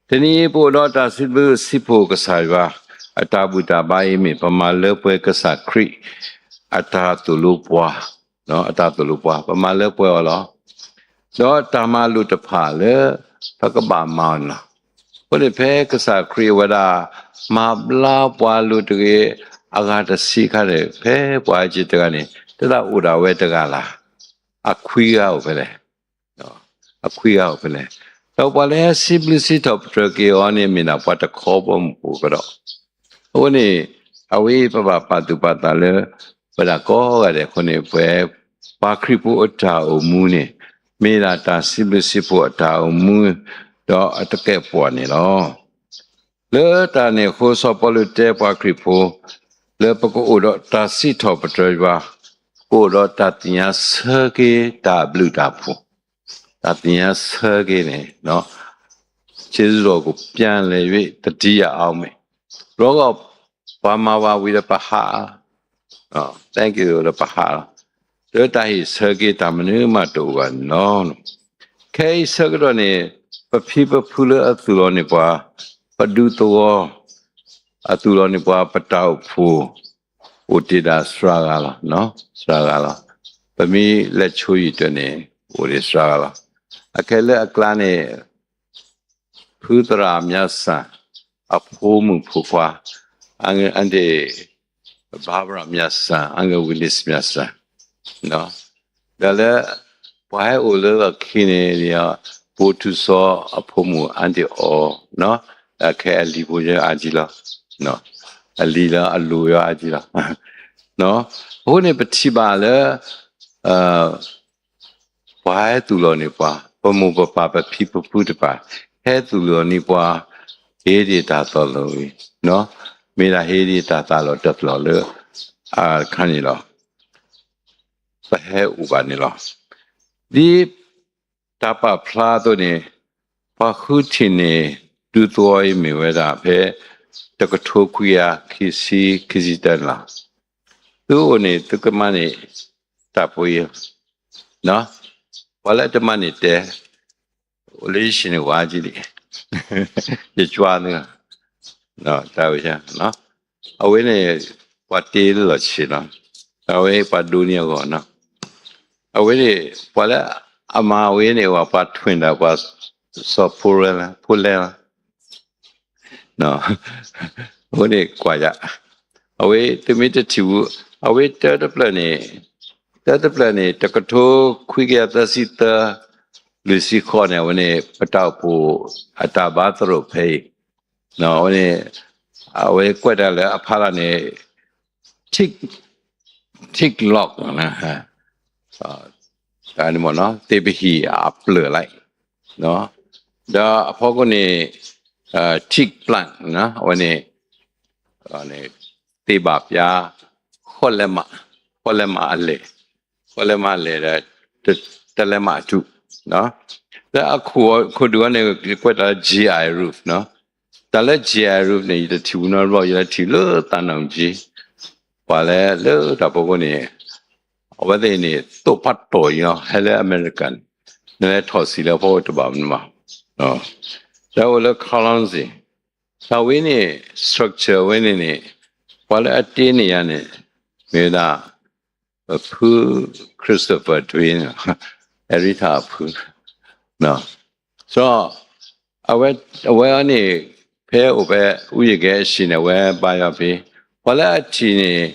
တနံၤအံၤပအိၣ်ဒီးတၢ်စံးဘျုးစံးဖှိၣ်ကစၢ်ယွၤ အတၢ်ဘူၣ်တၢ်ဘါအံၤမ့ၢ် ပမၤလၢပှဲၤကစၢ်ခရံာ် အတၢ်သိၣ်လိပှၤ, အတၢ်သိၣ်လိပှၤ ပမၤလၢပှဲၤအီၤလီၤ. ဒီးတၢ်မၤလိာ်တဖၣ်လၢ ပကဘၣ်မၤအီၤန့ၣ်လီၤ. အဃိန့ၣ်ဖဲကစၢ်ခရံာ်အဝဲဒၣ် မၤဘျါပှၤလိၤတဂ့ၤ အဂၤတဆံခါန့ၣ် ဖဲပှၤအစ့တဂၤန့ၣ် တဒၣ်အိၣ်ဒၣ်ဝဲတဂၤလၢ်, အခွံဂၤအိၣ်ဖဲလဲၣ် အခွံဂၤအိၣ်ဖဲလဲၣ်. ဒီးပှၤလၢစံးဘျုးစံးထီၣ်ပတြၢၤက့ၤအီၤန့ၣ် မ့ၢ်ဒၣ်ပှၤတခီဘီမုၢ်ဖိကဒီး. အဃိန့ၣ် အဝဲပဘၣ်ပာ်သူၣ်ပာ်သးလၢ ပဝဲဒၣ်ကိးဂၤဒဲးအဃိန့ၣ် ပဝဲပှၤခရံာ်ဖိအတၢ်အိၣ်မူန့ၣ် မ့ၢ်ဒၣ်တၢ်စံးဘျုးစံးဖှိၣ်အတၢ်အိၣ်မူ ဒီးအတကဲးပှၤန့ၣ်လီၤ. လၢတၢ်န့ၣ်အဃိ စီၤပီလူးတဲပှၤခရံာ်ဖိ လၢပကအိၣ်ဒီးတၢ်စံးထီၣ်ပတြၢၤယွၤ, ကအိၣ်ဒီးတၢ်သ့ၣ်ညါဆၢက့ၤတၢ်ဘျုးတၢ်ဖှိၣ်, တၢ်သ့ၣ်ညါဆၢက့ၤန့ၣ် ကျေးဇူးတော်ကို ပြန်လည်၍ သတိရအောင် မ့ၢ်, ဘျီဂီၢ် ပှၤမၤဝဲဝံၤဒီးပဟး, thank you ဒီးပဟးလီၤ. လၢတၢ်ဟ့ၣ်ဆၢက့ၤတၢ်မနုၤမးတအိၣ်ဘၣ်န့ၣ်လီၤ. ခဲအံၤဆၢကတီၢ်န့ၣ် ပဖံပဖုလၢအသူၣ်လီၤန့ၢ်ပှၤ, ပဒူသဝီ အသူၣ်လီၤန့ၢ်ပှၤ ပတၢ်အိၣ်ဖှိၣ် အိၣ်တ့ၢ်ဒၣ်စှၤဂၤလီၤ, စှၤဂၤလီၤ. ပမ့ၢ်လဲၤဆိယံၤတၢ်န့ၣ် အိၣ်ဒံးစှၤဂၤလီၤ. အခဲလၢအကျါန့ၣ် ဖုသရၣ် မြတ်စံ အဖိမုၣ်ဖိခွါ, အဂ့ၢ် Barbara မြတ်စံ, အဂ့ၢ် Willis မြတ်စံ, ဒီးလၢ ပှၤဟဲအိၣ်လၢလီၢ်ခံန့ၣ် ဘိၣ်ထူစီအဖိမုၣ် အါဒ့ၣ်အီ, အခဲအလံၤဖိယဲအါကံလီၤ, အလံၤလၢအလိၤယဲအါကံလီၤ. အဃိန့ၣ် ပထံၣ်ဘၣ်လၢ ပှၤဟဲသူၣ်လီၤန့ၢ်ပှၤ, ပမိၢ်ပပၢ်ပဖံပဖုတဖၣ် ဟဲသူၣ်လီၤန့ၢ်ပှၤ, ဟ့ၣ်ဒံးတၢ်သးလီၤဝံၤ, မ့ၢ်ဒၣ်ဟ့ၣ်ဒံးတၢ်သးလီၤတၢ်ပျီလၢ အခါန့ၣ်လီၤ. ပဟဲအိၣ်ဘၣ်န့ၣ်လီၤ. ဒ်တၢ်ပာ်ဖျါအသိးန့ၣ် ပှၤဃုထံၣ်န့ၢ် ဒူသဝီအံၤမ့ၢ်ဝဲဒၣ်ဖဲ တကထိခွံကယၤခံဆံ ခံဆံတၢန့ၣ်လီၤ. သုအိၣ်န့ၣ် သုကမၤန့ၢ်တၢ်ဖိအံၤ, ပှၤလၢတမၤန့ၢ်တဲ, အိၣ်လၢယဆံးန့ၣ်ဝါကံဒံး, ယကွၢ်သုလီၤ, တၢ်ဝဲ အဝဲန့ၣ် ပှၤတ့လၢလီၢ်ဆံးလီၤ, အဝဲပှၤဒိးန့ၢ်အဂီၢ်နီၤ, အဝဲန့ၣ် ပှၤလၢအမၤအဝဲန့ၣ် ပှၤထွဲဒီးပှၤစီၤဖိလဲလီၤ, ဖိလဲလီၤ. အဃိန့ၣ်ကွၢ်ယၤ, အဝဲသုမ့ၢ်တထံၣ်ဘူး, အဝဲတၢတဖျၢၣ်န့ၣ်, တၢတဖျၢၣ်န့ၣ် တကထိခွံကယၤသၢဆံသၢ လွံၢ်ဆံဃိးန့ၣ် အဝဲန့ၣ် ပတၢ်အိၣ်ဖှိၣ်အတၢ်ဘါသရိာ်ဖဲအံၤ, အဝဲန့ၣ် အဝဲကွဲးတၢ်လၢအဖီလာ်န့ၣ် tick, tick lock န့ၣ်မ့ၢ်နီၤ, သ့ၣ်ပဟံၣ်အပျၢၢ်လံ, ဒီးအဖီခိၣ်န့ၣ် tick plank အဝဲန့ၣ် သ့ၣ်ဘၣ်ပျါ ဃိးလဲမး, ဃိးလဲမးအလဲၢ်, ဃိးလဲမးအလဲၢ်ဒီး တလဲမးအထူၣ်, လၢအခိၣ်ဒူၣ်အီၤန့ၣ် ကွဲးတၢ်လၢ G I roof နီၤ, တၢ်လၢ G I roof န့ၣ် ယတထံၣ်ဘူးနီတဘျီ, ယထံၣ်လၢသးနီၣ်ကၠံ, ပှၤလၢလၢတၢ်ဖီခိၣ်န့ၣ် အဝဲသ့ၣ်န့ၣ် သိၣ်ဖးတီၢ်အံၤနီၤ, ဟဲလၢ America န့ၣ် နလဲၤထီၣ်ဆံးလၢဖီခိၣ်တဘၣ်မနုၤမး, ဒီးအိၣ်လၢ Colonsay တၢ်ဝဲန့ၣ် structure ဝဲန့ၣ်န့ၣ် ပှၤလၢအတ့န့ၢ်ယၤန့ၣ် မ့ၢ်ဝဲဒၣ် ဖု Christopher Dwyer န့ၣ် အဲရံထၢၣ်အဖု, ဒီး အဝဲအံၤန့ၣ် ဖဲအိၣ်ဖဲ ဦးရေဂဲၤ အဟံၣ်န့ၣ် အဝဲဘါယွၤဖဲ, ပှၤလၢအထံၣ်န့ၣ်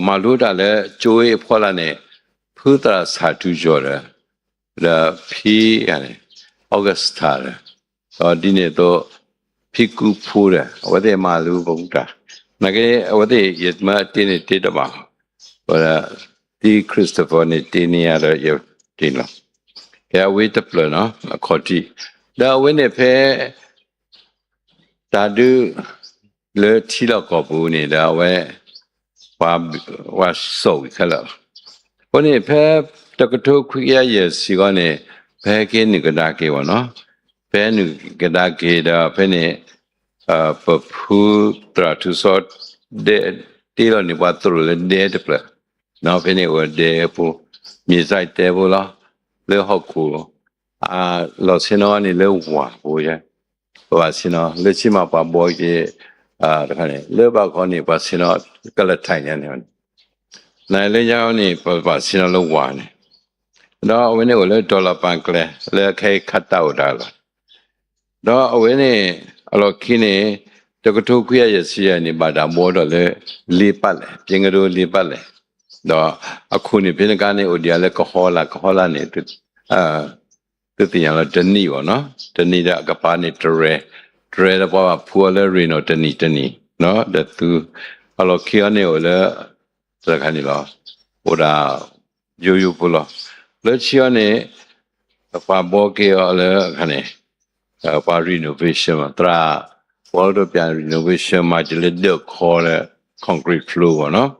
မၤလိတၢ်လၢကၠိအံၤအဖီလာ်န့ၣ် ဖုသရၣ်ဆၣ်ထူယီၤဒီး ဒီးဖံဂၤန့ၣ် August ဒီး ဒီးဒ်န့ၣ်အသိး ဖံကူဖိဒီး အဝဲသ့ၣ်မၤလိပှၤကူတၢ်, နာ်က့ အဝဲသ့ၣ် ယမ့ၢ်တ့န့ၣ်တ့တဘၣ်, ဝဲဒၣ် ဒ် Christopher န့ၣ်တ့န့ၢ်ယၤဒီးယတ့လီၤ, ကဲအဝဲတဖျၢၣ်နီၤ အခီၣ်ထံး, ဒီးအဝဲန့ၣ်ဖဲ တၢ်ဒုးလၢထံလီၢ်ကီၢ်ပူၤန့ၣ်ဒီး အဝဲ ပှၤ ပှၤစိာ်ဝံၤခဲလၢာ်လီၤ. အဃိန့ၣ် ဖဲ တကထိခွံကယၤယဲၢ်ဆံဃီန့ၣ် ဖဲက့ၤနုာ်ကဒါက့ၤဘၣ်နီၤ, ဖဲနုာ်ကဒါက့ၤဒီး ဖဲန့ၣ် ပဖုသရၣ်ထူစီ ဒဲ တ့လီၤန့ၢ်ပှၤသရိာ်လၢဒဲတဖျၢၣ်, ဖဲန့ၣ်အိၣ်ဒဲဖိ မြေစိုက်တဲဖိလီၤ, လၢဟီၣ်ခိၣ် လီၢ်ဆ့ၣ်နီၤန့ၣ်လၢဝၢ်ဖိယဲၢ်, ပဘၣ်ဆ့ၣ်နီၤ လၢဆ့ၣ်မးပှၤဘီက့ၤ တခါန့ၣ် လၢဘၣ်ခီန့ၣ် ပှၤဆ့ၣ်နီၤကလၢၤထၢၣ်ညါန့ၣ်, နလၢညါန့ၣ် ပဘၣ်ဆ့ၣ်နီၤလၢဝၢ်န့ၣ်, ဒီးအဝဲန့ၣ်အိၣ်လၢတီၤလီၤပၤကျဲ လၢခဲအံၤခးတၢ်အိၣ်တၢ်လီၤ. ဒီးအဝဲန့ၣ် အလီၢ်ခံန့ၣ် တကထိခွံကယၤယဲၢ်ဆံယဲၢ်န့ၣ် ဘၣ်တၢ်ဘှီဒီးလၢ လ့ပာ်လဲၣ် ပကဲကဒိလ့ပာ်လဲၣ်, ဒီးအခိၣ်န့ၣ်ဖဲန့ၣ်အခါန့ၣ် အိၣ်ဒံးလၢကဟီလာ် ကဟီလာ်န့ၣ် သုသ့ၣ်ညါလီၤ တနံၣ်ဘၣ်နီၤ, တနံၣ်ဒီးအကပၤန့ၣ်တရဲၣ်, တရဲၣ်ဒီးပှၤဘၣ်ဖှူအီၤလၢရ့ၣ်နီၤ တနံၣ်တနံၣ်, ဒီးသု အလီၢ်ခံအီၤန့ၣ်အိၣ်လၢ တခါန့ၣ်လီၤ, အိၣ်ဒၣ် ယိယိဖိလီၤ. လၢခံအီၤန့ၣ် ပှၤဘှီက့ၤအီၤလၢအခါန့ၣ် ပှၤ renovation မး သရၣ် ဘှီလၢတပျၢ်န့ၣ် renovation မၤက့ၤလၢဒၢးခီလၢ concrete floor ဘၣ်နီၤ,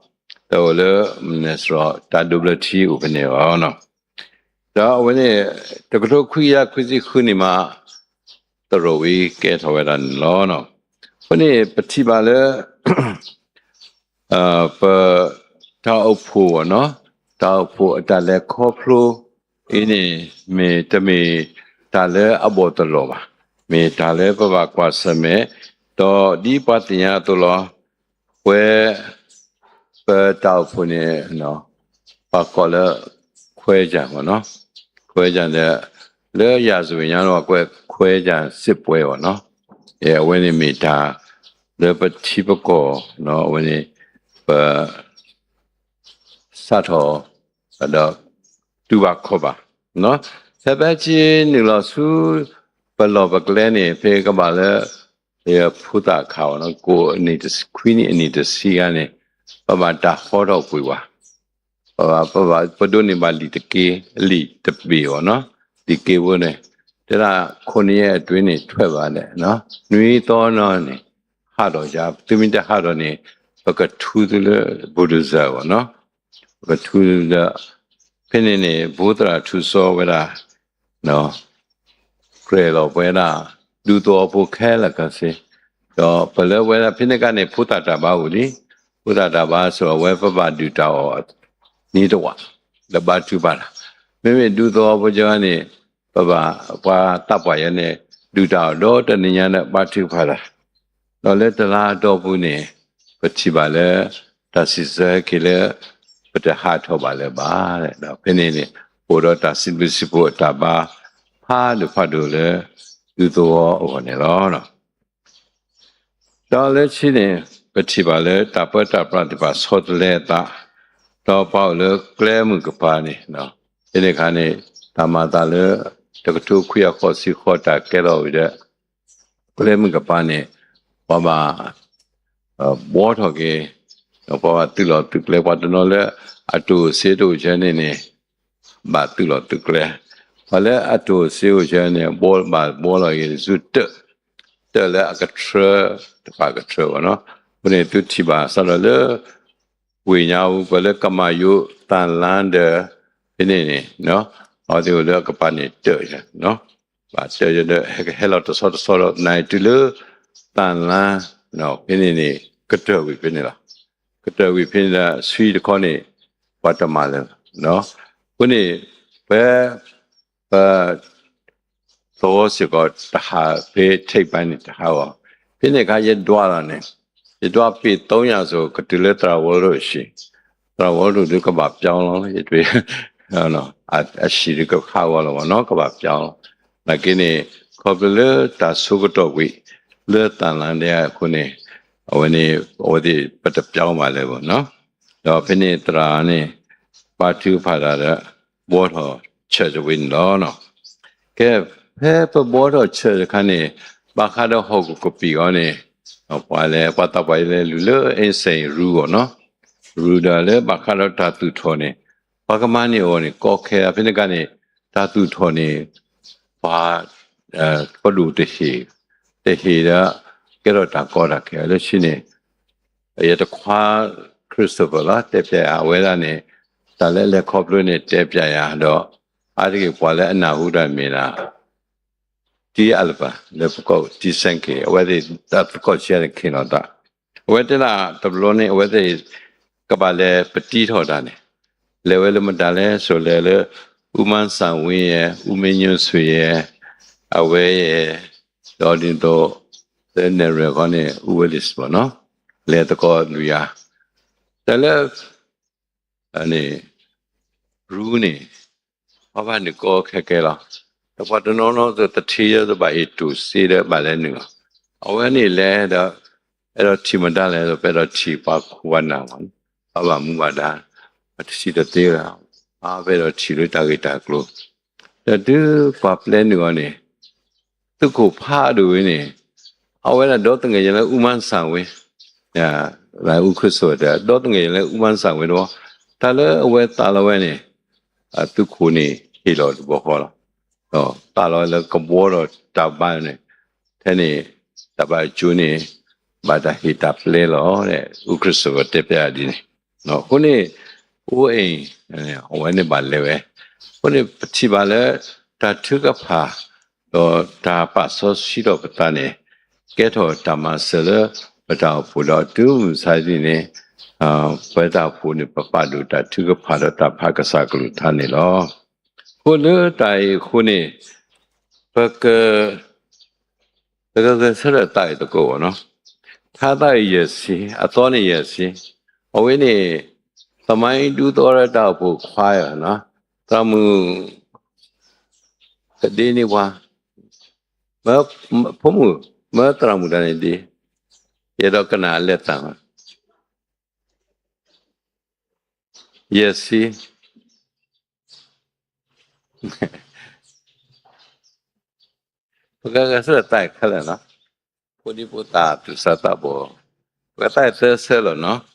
တအိၣ်လၢ မနုၤစရီ တၢ်ဒိးဘျၢထံအိၣ်ဖဲန့ၣ်ဘၣ်နီၤ, ဒီးအဝဲန့ၣ် တကထိခွံကယၤခွံဆံဃုနံၣ်မး သရိာ်ဝံၤကဲထီၣ်ဝဲဒၣ်န့ၣ်လီၤ. အဃိန့ၣ် ပထံၣ်ဘၣ်လၢ ပ တၢ်အိၣ်ဖှိၣ်ဘၣ်နီၤ, တၢ်အိၣ်ဖှိၣ်အတၢ်လဲၤခီဖျိအံၤန့ၣ် မ့ၢ်တမ့ၢ်တၢ်လၢအဘီၣ်တလီၢ်ဘၣ်, မ့ၢ်တၢ်လၢပဘၣ်ကွၢ်ဆၢၣ်မဲာ်, ဒီးဒ်ပှၤသ့ၣ်ညါအသိးလီၤ, ပဝဲ ပတၢ်အိၣ်ဖှိၣ်န့ၣ် ပှၤကိးလၢ ခွဲးယာ် ဘၣ်နီၤ, ခွဲးယာ်န့ၣ် လၢရာဇဝင်ညါန့ၣ် ပှၤကွဲးခွဲးယာ်စစ်ပွဲဘၣ်နီၤ, အဝဲန့ၣ်မ့ၢ်တၢ်လၢပထံပကီၢ် အဝဲန့ၣ် ပ စးထီၣ် ဒီး တူၢ်ဘၣ်ခီၣ်ဘၣ် ဖဲဖဲဆ့နုာ်လီၤဆူ ပလီၢ်ပကျဲန့ၣ် ဖဲကဘၣ်လၢ ဖိသၣ်အခါဘၣ်နီၤ, ကိးအနံၣ်တဆံ ခွံနံၣ်အနံၣ်တဆံဂၤန့ၣ် ပဘၣ်တၢ်ဟီထီၣ်ကွံာ်ဝဲ, ပဘၣ် ပဒိးန့ၢ်ဘၣ်လံာ်တက့ၢ် လံာ်တဘ့ၣ်ဘၣ်နီၤ, လံာ်က့ၢ်ဖိန့ၣ် တဲဒၣ် ခိၣ်နံၣ်ယဲၢ်အတွင်းန့ၣ် ထွဲဘၣ်ဒီး နွံသီနီၢ်န့ၣ် ဟးထီၣ်ယါ, သုမ့ၢ်တဟးထီၣ်န့ၣ် ပကထူသုလၢ bulldozer ဘၣ်နီၤ, ပကထူသုလၢ ဖဲန့ၣ်န့ၣ် ဘိသရၣ်ထူစီဝဲဒၣ် ကြၢးလီၤပဝဲဒၣ် ဒူသဝီဖိခဲလၢာ်ခဲဆ့, ဒီးပလၢဝဲဒၣ်ဖဲန့ၣ်အခါန့ၣ် ဖိသၣ်တၢ်ဘါအိၣ်လံ, ဖိသၣ်တၢ်ဘါစ့ၢ်ကီး အဝဲပဘၣ်ဒုၣ်တၢ်အီၣ် နံၤတဝာ် လၢဘါထုကဖၣ်တၢ်, မ့မ့ၢ်ဒူသဝီဖိကၢန့ၣ် ပဘၣ်ပှၤသးပှၢ်ယဲန့ၣ် ဒုၣ်တၢ်အီၣ်ဒီတနံၤညါဒီး ဘါထုကဖၣ်တၢ် ဒီးလၢတလါအတီၢ်ပူၤန့ၣ် ပထံၣ်ဘၣ်လၢ တၢ်စံးဆၢဟဲက့ၤလၢ ပတဟးထီၣ်ဘၣ်လၢၤဘၣ်, ဒီးဖဲန့ၣ်န့ၣ် အိၣ်ဒီးတၢ်စံးဘျုးစံးဖှိၣ်အတၢ်ဘါ ဖးဒိၣ်ဖးဒိၣ်လၢ ဒူသဝီအဂီၢ်န့ၣ်လီၤ. ဒီးလၢခံန့ၣ် ပထံၣ်ဘၣ်လၢတၢ်ပၢတၢ်ပြးသ့ၣ်တဖၣ်ဆီတလဲအသး, ဒီးပှၤအိၣ်လၢကျဲမုၢ်ကပၤန့ၣ်, ဖဲန့ၣ်အခါန့ၣ် တၢ်မၤအသးလၢ တကထိခွံကယၤဃိးဆံဃိးတၢ်ကဲထီၣ်ဝံၤဒီး ကျဲမုၢ်ကပၤန့ၣ် ပှၤဘၣ် ဘှီထီၣ်က့ၤ, ဒီးပှၤဘၣ်သုးလီၢ်သုးကျဲ ပှၤတနီၤလၢအတိၢ်စ့တအိၣ်ဆၢန့ၣ်န့ၣ် ဘၣ်သုးလီၢ်သုးကျဲ, ပှၤလၢအတိၢ်စ့အိၣ်ဆၢန့ၣ် ဘှီဘၣ်ဘှီလီၤက့ၤဆူတၢး, တၢးလၢအကထြၢ တဖၣ်ကထြၢဘၣ်နီၤ, အဃိန့ၣ်သုထံၣ်ဘၣ်စးထီၣ်လၢ ဝ့ၢ်ညါအူ ပှၤလၢကမၤယိးသၣ်လါဒီး ဖဲန့ၣ်န့ၣ် အဝဲသ့ၣ်အိၣ်လၢအကပၤန့ၣ်တၢးယၤ ဘၣ်တၢ်ဒီး ဟဲကဟဲလီၤတဆီတဆီဒီး နၤအံၤတုၤလၢ သၣ်လါ ဖဲန့ၣ်န့ၣ် ကတၢၢ်ဝံၤဖဲန့ၣ်လီၤ. ကတၢၢ်ဝံၤဖဲန့ၣ်ဒီး ဆှံတခီန့ၣ် ပှၤတမၤလၢၤဘၣ်. အဃိန့ၣ် ဖဲ ပ သဝီစ့ၢ်ကီးတဟး ဖဲထိပ်ပိုင်းန့ၣ်တဟးဂီၤ, ဖဲန့ၣ်အခါယဒွးလီၤန့ၣ်, ယဒွးပ့ၤသုံးညါစိၤ ကတုၤလၢသရၣ်ဝီလိၣ်အဟံၣ်, သရၣ်ဝီလိၣ်ဒုးကဘၣ်ပျီလီၤ, ယ အဟံၣ်ဒုးကဟးဂီၤလီၤမ့ၢ်နီၤ ကဘၣ်ပျီလီၤ. နာ်က့န့ၣ် ခီဖျိလၢတၢ်ဆိကတီၢ်ကွံာ် လၢသၣ်လါဒဲအဃိန့ၣ် အဝဲန့ၣ် အဝဲသ့ၣ်ပတပျီဘၣ်လၢၤဘၣ်နီၤ. ဒီးဖဲန့ၣ်သရၣ်န့ၣ် ဘါထုကဖၣ်တၢ်ဒီး ဘှီထီၣ် church ဝဲန့ၣ်လီၤ. ကဲ ဖဲပဘှီထီၣ် church အခါန့ၣ် ဘၣ်ဃးဒီးဟီၣ်ခိၣ်ကပံာ်အီၤန့ၣ် ပှၤလဲၤ ပှၤသးပှၢ်လဲၤလူၤလၢ အင်းစိန် ရူအီၤနီၤ, ရူဒီးလၢဘၣ်ဃးဒီးတၢ်သူၣ်ထီၣ်န့ၣ် ပှၤကမၤန့ၢ်အီၤန့ၣ် ကီခဲ ဖဲန့ၣ်အခါန့ၣ် တၢ်သူၣ်ထီၣ်န့ၣ် ပှၤ ပဒိၣ်တဟ့ၣ် တဟ့ၣ်ဒီး ကဲထီၣ်တၢ်ကီတၢ်ခဲလၢခံန့ၣ် ယတခွါ Christopher လီၤ တဲပျးယၤ အဝဲဒၣ်န့ၣ် တၢ်လၢအလဲၤခီဖျိန့ၣ် တဲပျးယၤဒီး အါတက့ၢ်ပှၤလၢအနၢ်ဟူတၢ်မ့ၢ်ဒၣ် တံၤအးလပၤ လၢပကိးတံၤစဲက့ၤ အဝဲသ့ၣ်တၢ်သကိးဆံးန့ၣ် ခ့ၣ်နီၣ်သး အဝဲတဲဒၣ်တဘျီန့ၣ် အဝဲသ့ၣ် ကဘၣ်လဲၤပတံထီၣ်တၢ်န့ၣ် လဲၤဝဲလၢမတၤလဲၣ် စိၤလဲၤလၢ ဦးမန်းစံဝင်း ယဲၢ် ဦးမင်းညွန့်ဆွေ ယဲၢ် အဝဲယဲၢ် ဒီးဒ်သိး လၢနဲၣ်ရွဲၣ်ခီန့ၣ် ဦးဝဲလ့ၣ်ဘၣ်နီၤ လဲၤသကိးလွံၢ်ဂၤ တၢ်လၢ န့ၣ် ရူန့ၣ် ပှၤဘၣ်နုာ်ကီခဲကဲလီၤ. ဒီးပှၤတနီၤနီၤသ့ၣ် တထံၣ်ဒီးဘၣ်ဟ့ၣ်တူၢ်စ့ဒီးဘၣ်လဲၤနုာ်လီၤ. အဝဲန့ၣ်လဲၤဒီး အဲၣ်ဒိးထံၣ်မတၤလဲၣ်ဒီး ပအဲၣ်ဒိးထံၣ်ပှၤခိၣ်ပှၤနၢ်မး ပှၤဘၣ်မူဘၣ်ဒါ ပတထံၣ်တသ့ဘၣ် ပအဲၣ်ဒိးထံၣ်လၢတၢ်ဂ့ၢ်တၢ်ကျိၤ ဒီးတုၤပှၤပျဲနုာ်အီၤန့ၣ် သုးခိၣ်ဖးဒိၣ်ဝဲန့ၣ် အဝဲဒၣ်ဒီသငဲၣ်ယဲလၢ ဦးမန်းစံဝင်း ဦးခရစ်စိ ဒီသငဲၣ်ယဲလၢ ဦးမန်းစံဝင်း တဝီ တၢ်လၢအဝဲသးလီဝဲန့ၣ် သုးခိၣ်န့ၣ်ဟ့ၣ်လီၤတဘျီဃီလီၤ. ဒီးသးလီၤလၢကဘှီဒီးတၢ်ဘါန့ၣ်, ထဲန့ၣ် တၢ်ဘါအကၠိန့ၣ် ဘၣ်တၢ်ဟ့ၣ်တၢ်ပျဲလီၤ, အူခရံာ်စ့ၢ်ကီးတဲဖျါဒ်န့ၣ်. အဃိန့ၣ် အိၣ်အ့ၣ် အဝဲန့ၣ်ဘၣ်လဲၤဝဲ. အဃိန့ၣ် ပထံၣ်ဘၣ်လၢ တၢ်ထုကဖၣ် ဒီးတၢ်ပာ်စီဆှံထီၣ်ပသးန့ၣ် ကဲထီၣ်တၢ်မၤစၢၤလၢပတၢ်အိၣ်ဖှိၣ်ဒီးတုၤမုၢ်ဆါသနံၤန့ၣ် ပတၢ်အိၣ်ဖှိၣ်န့ၣ် ပပာ်ဒိၣ်တၢ်ထုကဖၣ်ဒီးတၢ်ဖးကစၢ်ကလုၢ်ကထါန့ၣ်လီၤ. အဃိလၢတၢ်အံၤအဃိန့ၣ် ပက ပကဂဲၤဆၢထၢၣ်သးအံၤသကိးဘၣ်နီၤ. ထါသးအံၤယဲၢ်ဆံ, အသီန့ၣ်ယဲၢ်ဆံ, အဝဲန့ၣ် သမိုင်းဒူသဝီတၢ်အိၣ်ဖှိၣ်ခွါ, သရၣ်မုၣ် ကဒ့န့ၢ်ပှၤ, မ့ၢ် ဖိမုၣ် မ့ၢ်သရၣ်မုၣ်တၢ်န့ၣ်ဒ် ယအဲၣ်ဒိးကနၣ်အလဲၤသး ယဲၢ်ဆံ ပကဂဲၤဆၢထၢၣ်သးအံၤခဲလၢာ်နီၤ, ဖိဒံဖိသၣ်သူၣ်စၢ်သးဘီၣ်, ပကသးအံၤသၢဆၢလီၤနီၤ.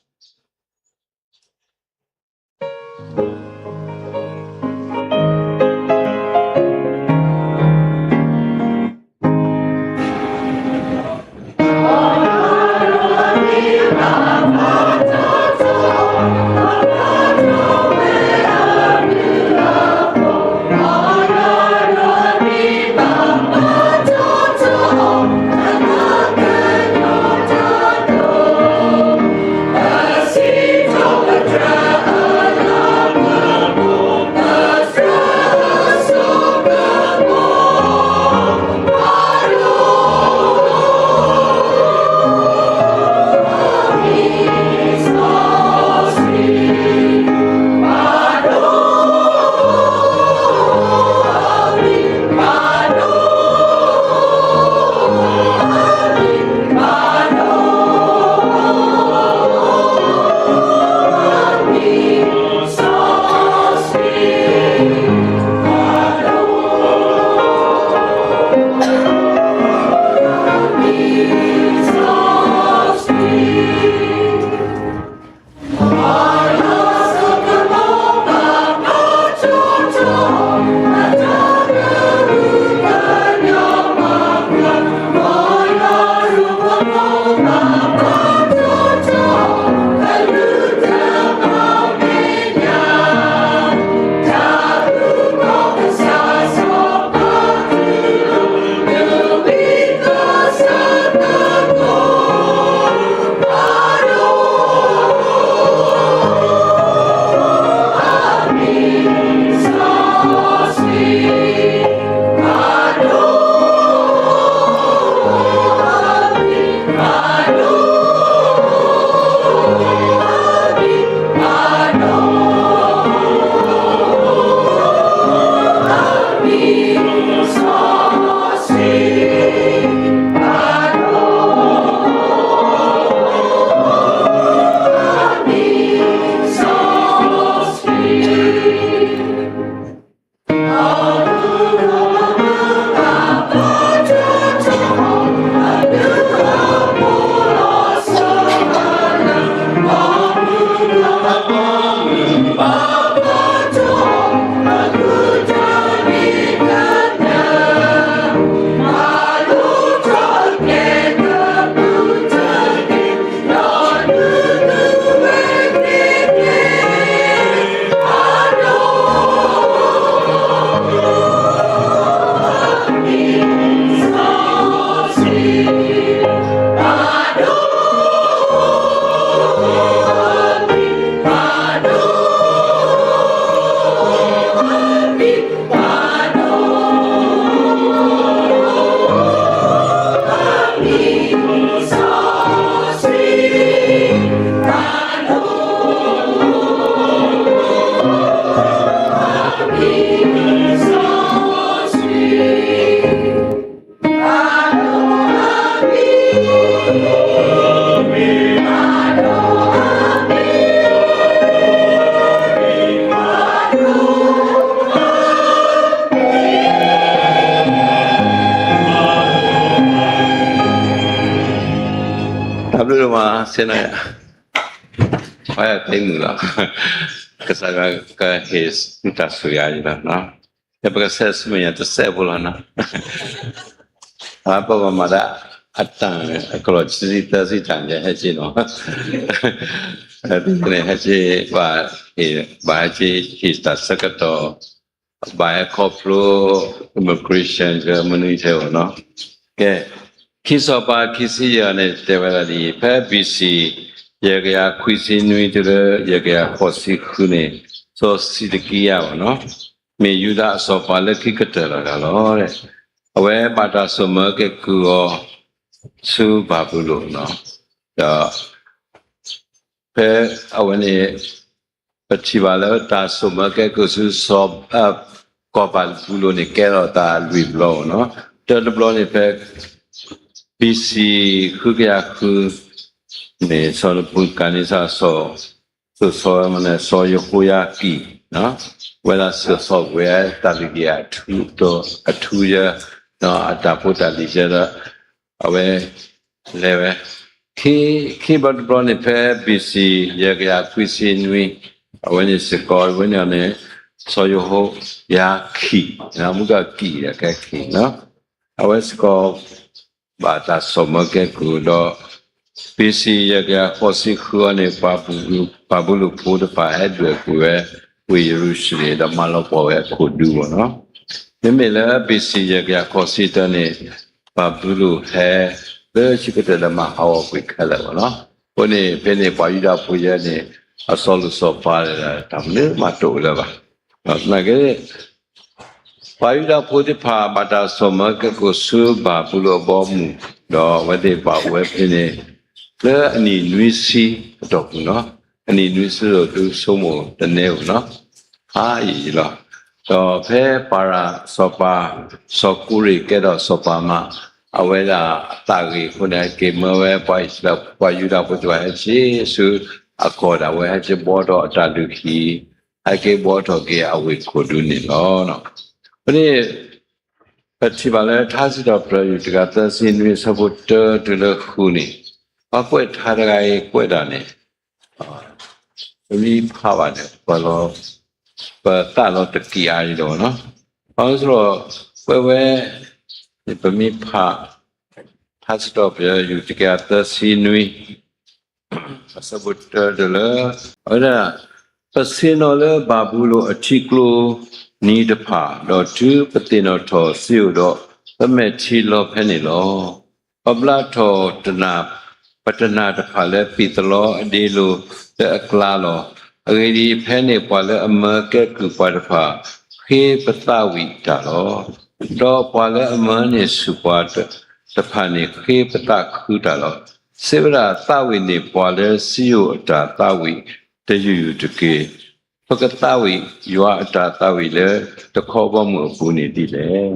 တၢ်ဘျုးဒိၣ်မး ဆ့ၣ်နီၤယၤ, ပှၤတ့မုာ်လီၤ, ကစၢ်ယွၤကဟ့ၣ်တၢ်ဆိၣ်ဂ့ၤအါယၤလီၤ. ပကစဲးဆူမဲာ်ညါတစဲးဖိလီၤနီၤ, ပဘၣ်မၤဒၣ်အတၢ်အကလီၢ်ခံဆံသၢဆံတၢ်န့ၣ်ဟဲက့ၤနီၤ, န့ၣ်ဟဲက့ၤဘၣ်, ဘၣ်ဟဲက့ၤဟ့ၣ်တၢ်ဆၢကတီၢ်, ဘၣ်ဟဲခီဖျိ immigration ကမနုၤထဲအီၤနီၤ, ကဲ, ခံစီၤပၤခံဆံယဲၢ်န့ၣ် တဲဝဲဒၣ်ဒ်အံၤ, ဖဲ B C ယဲၢ်ကယၤခွံဆံနွံတုၤလၢယဲၢ်ကယၤဃိးဆံဃုန့ၣ်, စီၤစံးဒကံယၤအီၤနီၤ, မ့ၢ်ယူဒၤအစီၤပၤလၢခံကတၢၢ်လီၤတဂၤလီၤ. အဝဲဘၣ်တၢ်စိာ်မၢကဲကုၢ်အီၤဆူဘၤဘူလိၣ်နီၤ, ဒီး ဖဲအဝဲန့ၣ် ပထံၣ်ဘၣ်လၢတၢ်စိာ်မၢကဲကုၢ်ဆူ ကီၢ်ဘၤဘူလိၣ်န့ၣ် ကဲထီၣ်သးလွံၢ်ဘျီအီၤနီၤ, တၢတဘျီန့ၣ်ဖဲ B C ဃုကယၤဃုန့ၣ် စီၤနဘူၤခၣ်နံစၢ် စီၤ စီၤ စီၤယဟိယၤကံၣ် ဝဲဒၣ်စၢၤသီၣ်ကွံာ်ဝဲတၢ်လုၢ်ဟံၣ်အထူအယၢ, အတၢ်ဖိတၢ်လံၤယၢဒီး အဝဲလဲၤဝဲ, ခံဘျီတဘျီန့ၣ်ဖဲ B C ယဲၢ်ကယၤခွံဆံနွံ, အဝဲန့ၣ်စ့ၢ်ကီး အဝဲန့ၣ်န့ၣ် စီၤယဟိယၤခံၣ်, မုၢ်ကီၢ်ကံၣ်ဒီးကဲခံၣ်, အဝဲစ့ၢ်ကီး ဘၣ်တၢ်စိာ်မၢကဲကုၢ်ဒီး B C ယဲၢ်ကယၤဃိးဆံဃုအီၤန့ၣ် ဘၤဘူလိၣ်ဖိတဖၣ်ဟဲဒွဲၣ်ကွံာ်ဝဲ ဝ့ၢ်ယရူၤၡလ့ၣ် ဒီးမၤလီၤပှီၢ်ဝဲအခိၣ်ဒူအီၤနီၤ, မ့မ့ၢ်လၢ B C ယဲၢ်ကယၤဃိးဆံတၢန့ၣ် ဘၤဘူလိၣ်ဟဲလၢခံကတၢၢ်ဒီးမၤဟးဂီၤကွံာ်ခဲလၢာ်အီၤနီၤ, အဃိန့ၣ် ဖဲန့ၣ်ပှၤယူဒၤဖိယဲန့ၣ် အစီၤလိၣ်စီၤပၤ တၢ်မနုၤမးတအိၣ်လၢၤဘၣ်, နာ်က့ ပှၤယူဒၤဖိသ့ၣ်တဖၣ် ဘၣ်တၢ်စိာ်မၢကဲကုၢ်ဆူဘၤဘူလိၣ်အဘီအမုၢ်, ဒီးအဝဲသ့ၣ်ဘၣ်အိၣ်ဝဲဖဲန့ၣ် လၢအနံၣ်နွံဆံအတီၢ်ပူၤနီၤ, အနံၣ်နွံဆံဒီးဒုးဆိကမိၣ်တနဲအိၣ်နီၤ, ဖးယံာ်လီၤ. ဒီးဖဲပၤရၣ်စီၤပၤ စီၤကူရ့ၣ်ကဲထီၣ်စီၤပၤမး, အဝဲဒၣ်အသးဂ့ၤအဃိန့ၣ် ဟဲက့ၤမၢဝဲပှၤအံၣ်စရ့လး ပှၤယူဒၤဖိသ့ၣ်တဖၣ်ဟဲက့ၤဆူအကီၢ်ဒၣ်ဝဲ ဟဲက့ၤဘှီထီၣ်အတၢ်လုၢ်ဟံၣ် ဟဲက့ၤဘှီထီၣ်က့ၤအဝ့ၢ်ခိၣ်ဒူန့ၣ်လီၤ. အဃိန့ၣ် ပထံၣ်ဘၣ်လၢထါစံးထီၣ်ပတြၢၤ ယူၢ်တကယၤသၢဆံနွံအဆၢဖိတၢတုၤလၢဃုန့ၣ်, ပှၤကွဲးထါတဂၤအံၤကွဲးဒၣ်န့ၣ် ပမ့ၢ်ဖးဘၣ်န့ၣ် ပ ပသးလီၤတက့ၢ်အါအံၤလီၤနီၤ. ပှၤလၢ ကွဲးဝဲ ပမ့ၢ်ဖး ထါစံးထီၣ်ပတြၢၤ ယူၢ်တကယၤသၢဆံနွံ အဆၢဖိတၢတုၤလၢ အဝဲဒၣ် ပဆ့ၣ်နီၤလၢဘၤဘူလိၣ်အထံကျိနံၤတဖၣ်, ဒီးတုၤပသ့ၣ်နီၣ်ထီၣ်စ့ယိၣ်ဒီး ပမဲာ်ထံလီၤဖဲန့ၣ်လီၤ. ပဘျါထီၣ် ပတနၢ်တဖၣ်လၢပံာ်သလီအဒ့လိၤလၢအကျါလီၤ. အဂ့ၢ်ဒ်အံၤ, ဖဲန့ၣ်ပှၤလၢအမၢကဲကုၢ်ပှၤတဖၣ် ဃ့ပသးဝံၣ်တၢ်လီၤ. ဒီးပှၤလၢအမၢန့ၢ်ဆူၣ်ပှၤတဖၣ်န့ၣ် ဃ့ပသးခုတၢ်လီၤ. စံးဝဲဒၣ်, သးဝံၣ်န့ၢ်ပှၤလၢစံယိၣ်အတၢ်သးဝံၣ်တယုၢ်ယုၢ်တက့ၢ်. ပကသးဝံၣ်ယွၤအတၢ်သးဝံၣ်လၢတခီဘီမုၢ်အပူၤန့ၣ်ဒ်လဲၣ်.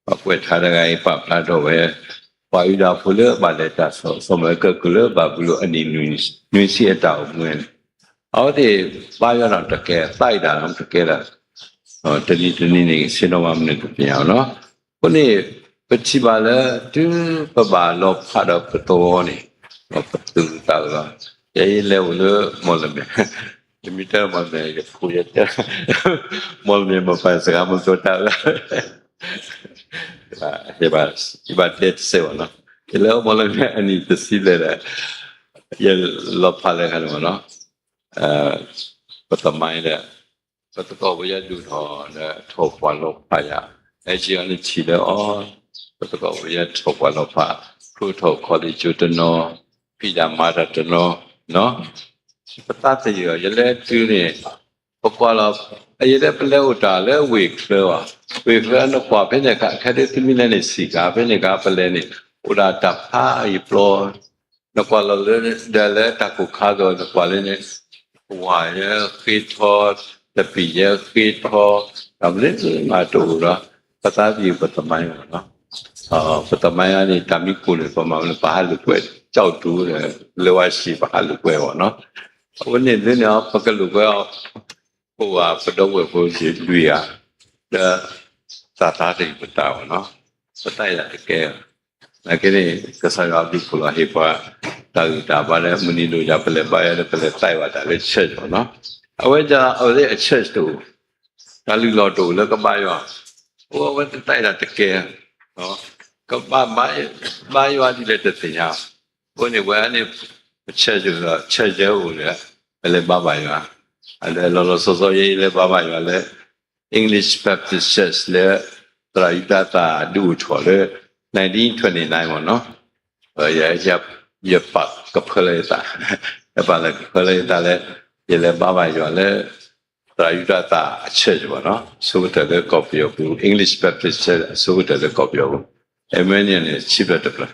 ပှၤကွဲးထါတဂၤအံၤ ပာ်ဖျါထီၣ်ဝဲ ပှၤယူဒၤဖိလၢဘၣ်လဲၤတၢ်စိာ်မၢကဲကုၢ်လၢဘၤဘူလိၣ်အနံၣ်နွံဆံအတၢ်အိၣ်မူန့ၣ်, အဝဲသ့ၣ်ဘါယွၤနီၢ်တကဲ သးဝံၣ်တၢ်နီၢ်တကဲလၢ တနံၤတနံၤန့ၣ် ဆ့ၣ်နီၤမၤမနုၤတပျၢ်အီၤနီၤ. အဃိန့ၣ် ပထံၣ်ဘၣ်လၢ တုၤပဘၣ်လီၤဖးဒီးပသဝီန့ၣ် ပသူၣ်အုးသးအုးလီၤ. ယဲယလဲၤအိၣ်လၢမီၣ်လမဲၣ်, ယမ့ၢ်တဲမီၣ်လမဲၣ် ယဖိယတဲ မီၣ်လမဲၣ်မ့ၢ်ပှၤစကားမီၣ်သိတၢ်အုး ယဘၣ်တဲတစဲးဘၣ်နီၤ. ယလဲၤအိၣ်မီၣ်လမဲၣ်အနံၣ်တဆံလဲၣ်ဒီး ယလီၤဖးလဲၤခါန့ၣ်မးနီၤ. ပသမိုင်းဒီး ပသကိးဝဲယဒုးထီၣ်ဒီးထီၣ်ပှၤလီၤဖးယၤ, အဲၣ်ကၠံအီၤန့ၣ်ထံၣ်လၢအီၤ, ပသကိးဝဲယထီၣ်ပှၤလီၤဖး, ဖျိထီၣ် college ကၠိတနီၤ, ဖံးတၢ်မၤတၢ်တနီၤ, ပသးသယုၢ်အီၤ ယလဲၤတုၤန့ၣ် ပကွၢ်လီၤ, ယဲဒၣ်ပလဲၤအိၣ်တၢ်လၢဝ့ၢ်ချၢဘၣ်, ဝ့ၢ်ချၢနကွၢ်ဖဲန့ၣ်အခါ ခဲဒုးသုမ့ၢ်လဲၤန့ၣ် စံးကါ ဖဲန့ၣ်အခါပလဲၤန့ၣ် အိၣ်ဒၣ်တၢ်ဖးယံၤပျီ နကွၢ်လီၤလၢ ဒီးလၢတၢ်ကိၢ်ခါကီး နကွၢ်လၢန့ၣ် ဝၢ်ယဲဃ့ထီ, တပံာ်ယဲဃ့ထီ, တၢ်မနုၤမးတအိၣ်ဒီး ပသးသယုၢ်ပသမိုင်းမးနီၤ. ပသမိုင်းန့ၣ် တၢ်မံကိၢ်န့ၣ် ပမၤမနုၤ ပဟးလိာ်ကွဲ ကၠီၣ်တူၤ လၢဝါဆံး ပဟးလိာ်ကွဲအီၤနီၤ. အဝဲန့ၣ်လၢန့ၣ် ပကလိာ်ကွဲအီၤ ပဝဲပဒီပုၢ်ဝဲၢ်ဖိလွံၢ်ဂၤ ဒီး သးသးတယုၢ်ပတၢ်အီၤနီၤ. ပသးယၤတကဲ နာ်က့န့ၣ် ကစၢ်ယွၤအဘျုးအဖှိၣ်လီၤ ဟ့ၣ်ပှၤ တၢ်ဂံၢ်တၢ်ဘါလၢ မုၢ်နံၤဒိၣ်ယၤ ပလဲၤဘါယွၤလၢ ပလဲၤသးဝဲတၢ်လၢ church အီၤနီၤ. အဝဲဒၣ်အဝဲသ့ၣ်အ church တအိၣ်, တၢ်လုၢ်လီၢ်တအိၣ်လၢကဘါယွၤ, အိၣ်ဝဲတၢ်အဲၣ်တၢ်တကဲ, ကဘါ, ဘါယွၤဒ်လဲၣ်တသ့ၣ်ညါ, အဃိန့ၣ် ဝဲန့ၣ် ပဆၢယၢၤအိၣ်ဒီး ပလဲၤဘါဘၣ်ယွၤ, အလဲၤလီၤလီၤဆီဆီယဲလဲၤဘါဘၣ်ယွၤလၢ English Baptist Church လၢ သရၣ်ယူဒၤသၣ်ဒုးအိၣ်ထီၣ်လၢ nineteen twenty-nine မ့ၢ်နီၤ, ယပာ်ကဖၢလၢယသး, ယပာ်လၢကဖၢလၢယသးလၢ ယလဲၤဘါဘၣ်ယွၤလၢ သရၣ်ယူဒၤသၣ်အ church ဘၣ်နီၤ, အဆိကတၢၢ်လၢကီၢ်ပယီၤပူၤ English Baptist Church အဆိကတၢၢ်လၢကီၢ်ပယီၤပူၤ, Emmanuel န့ၣ် ဆံဘျၢၣ်တဖျၢၣ်,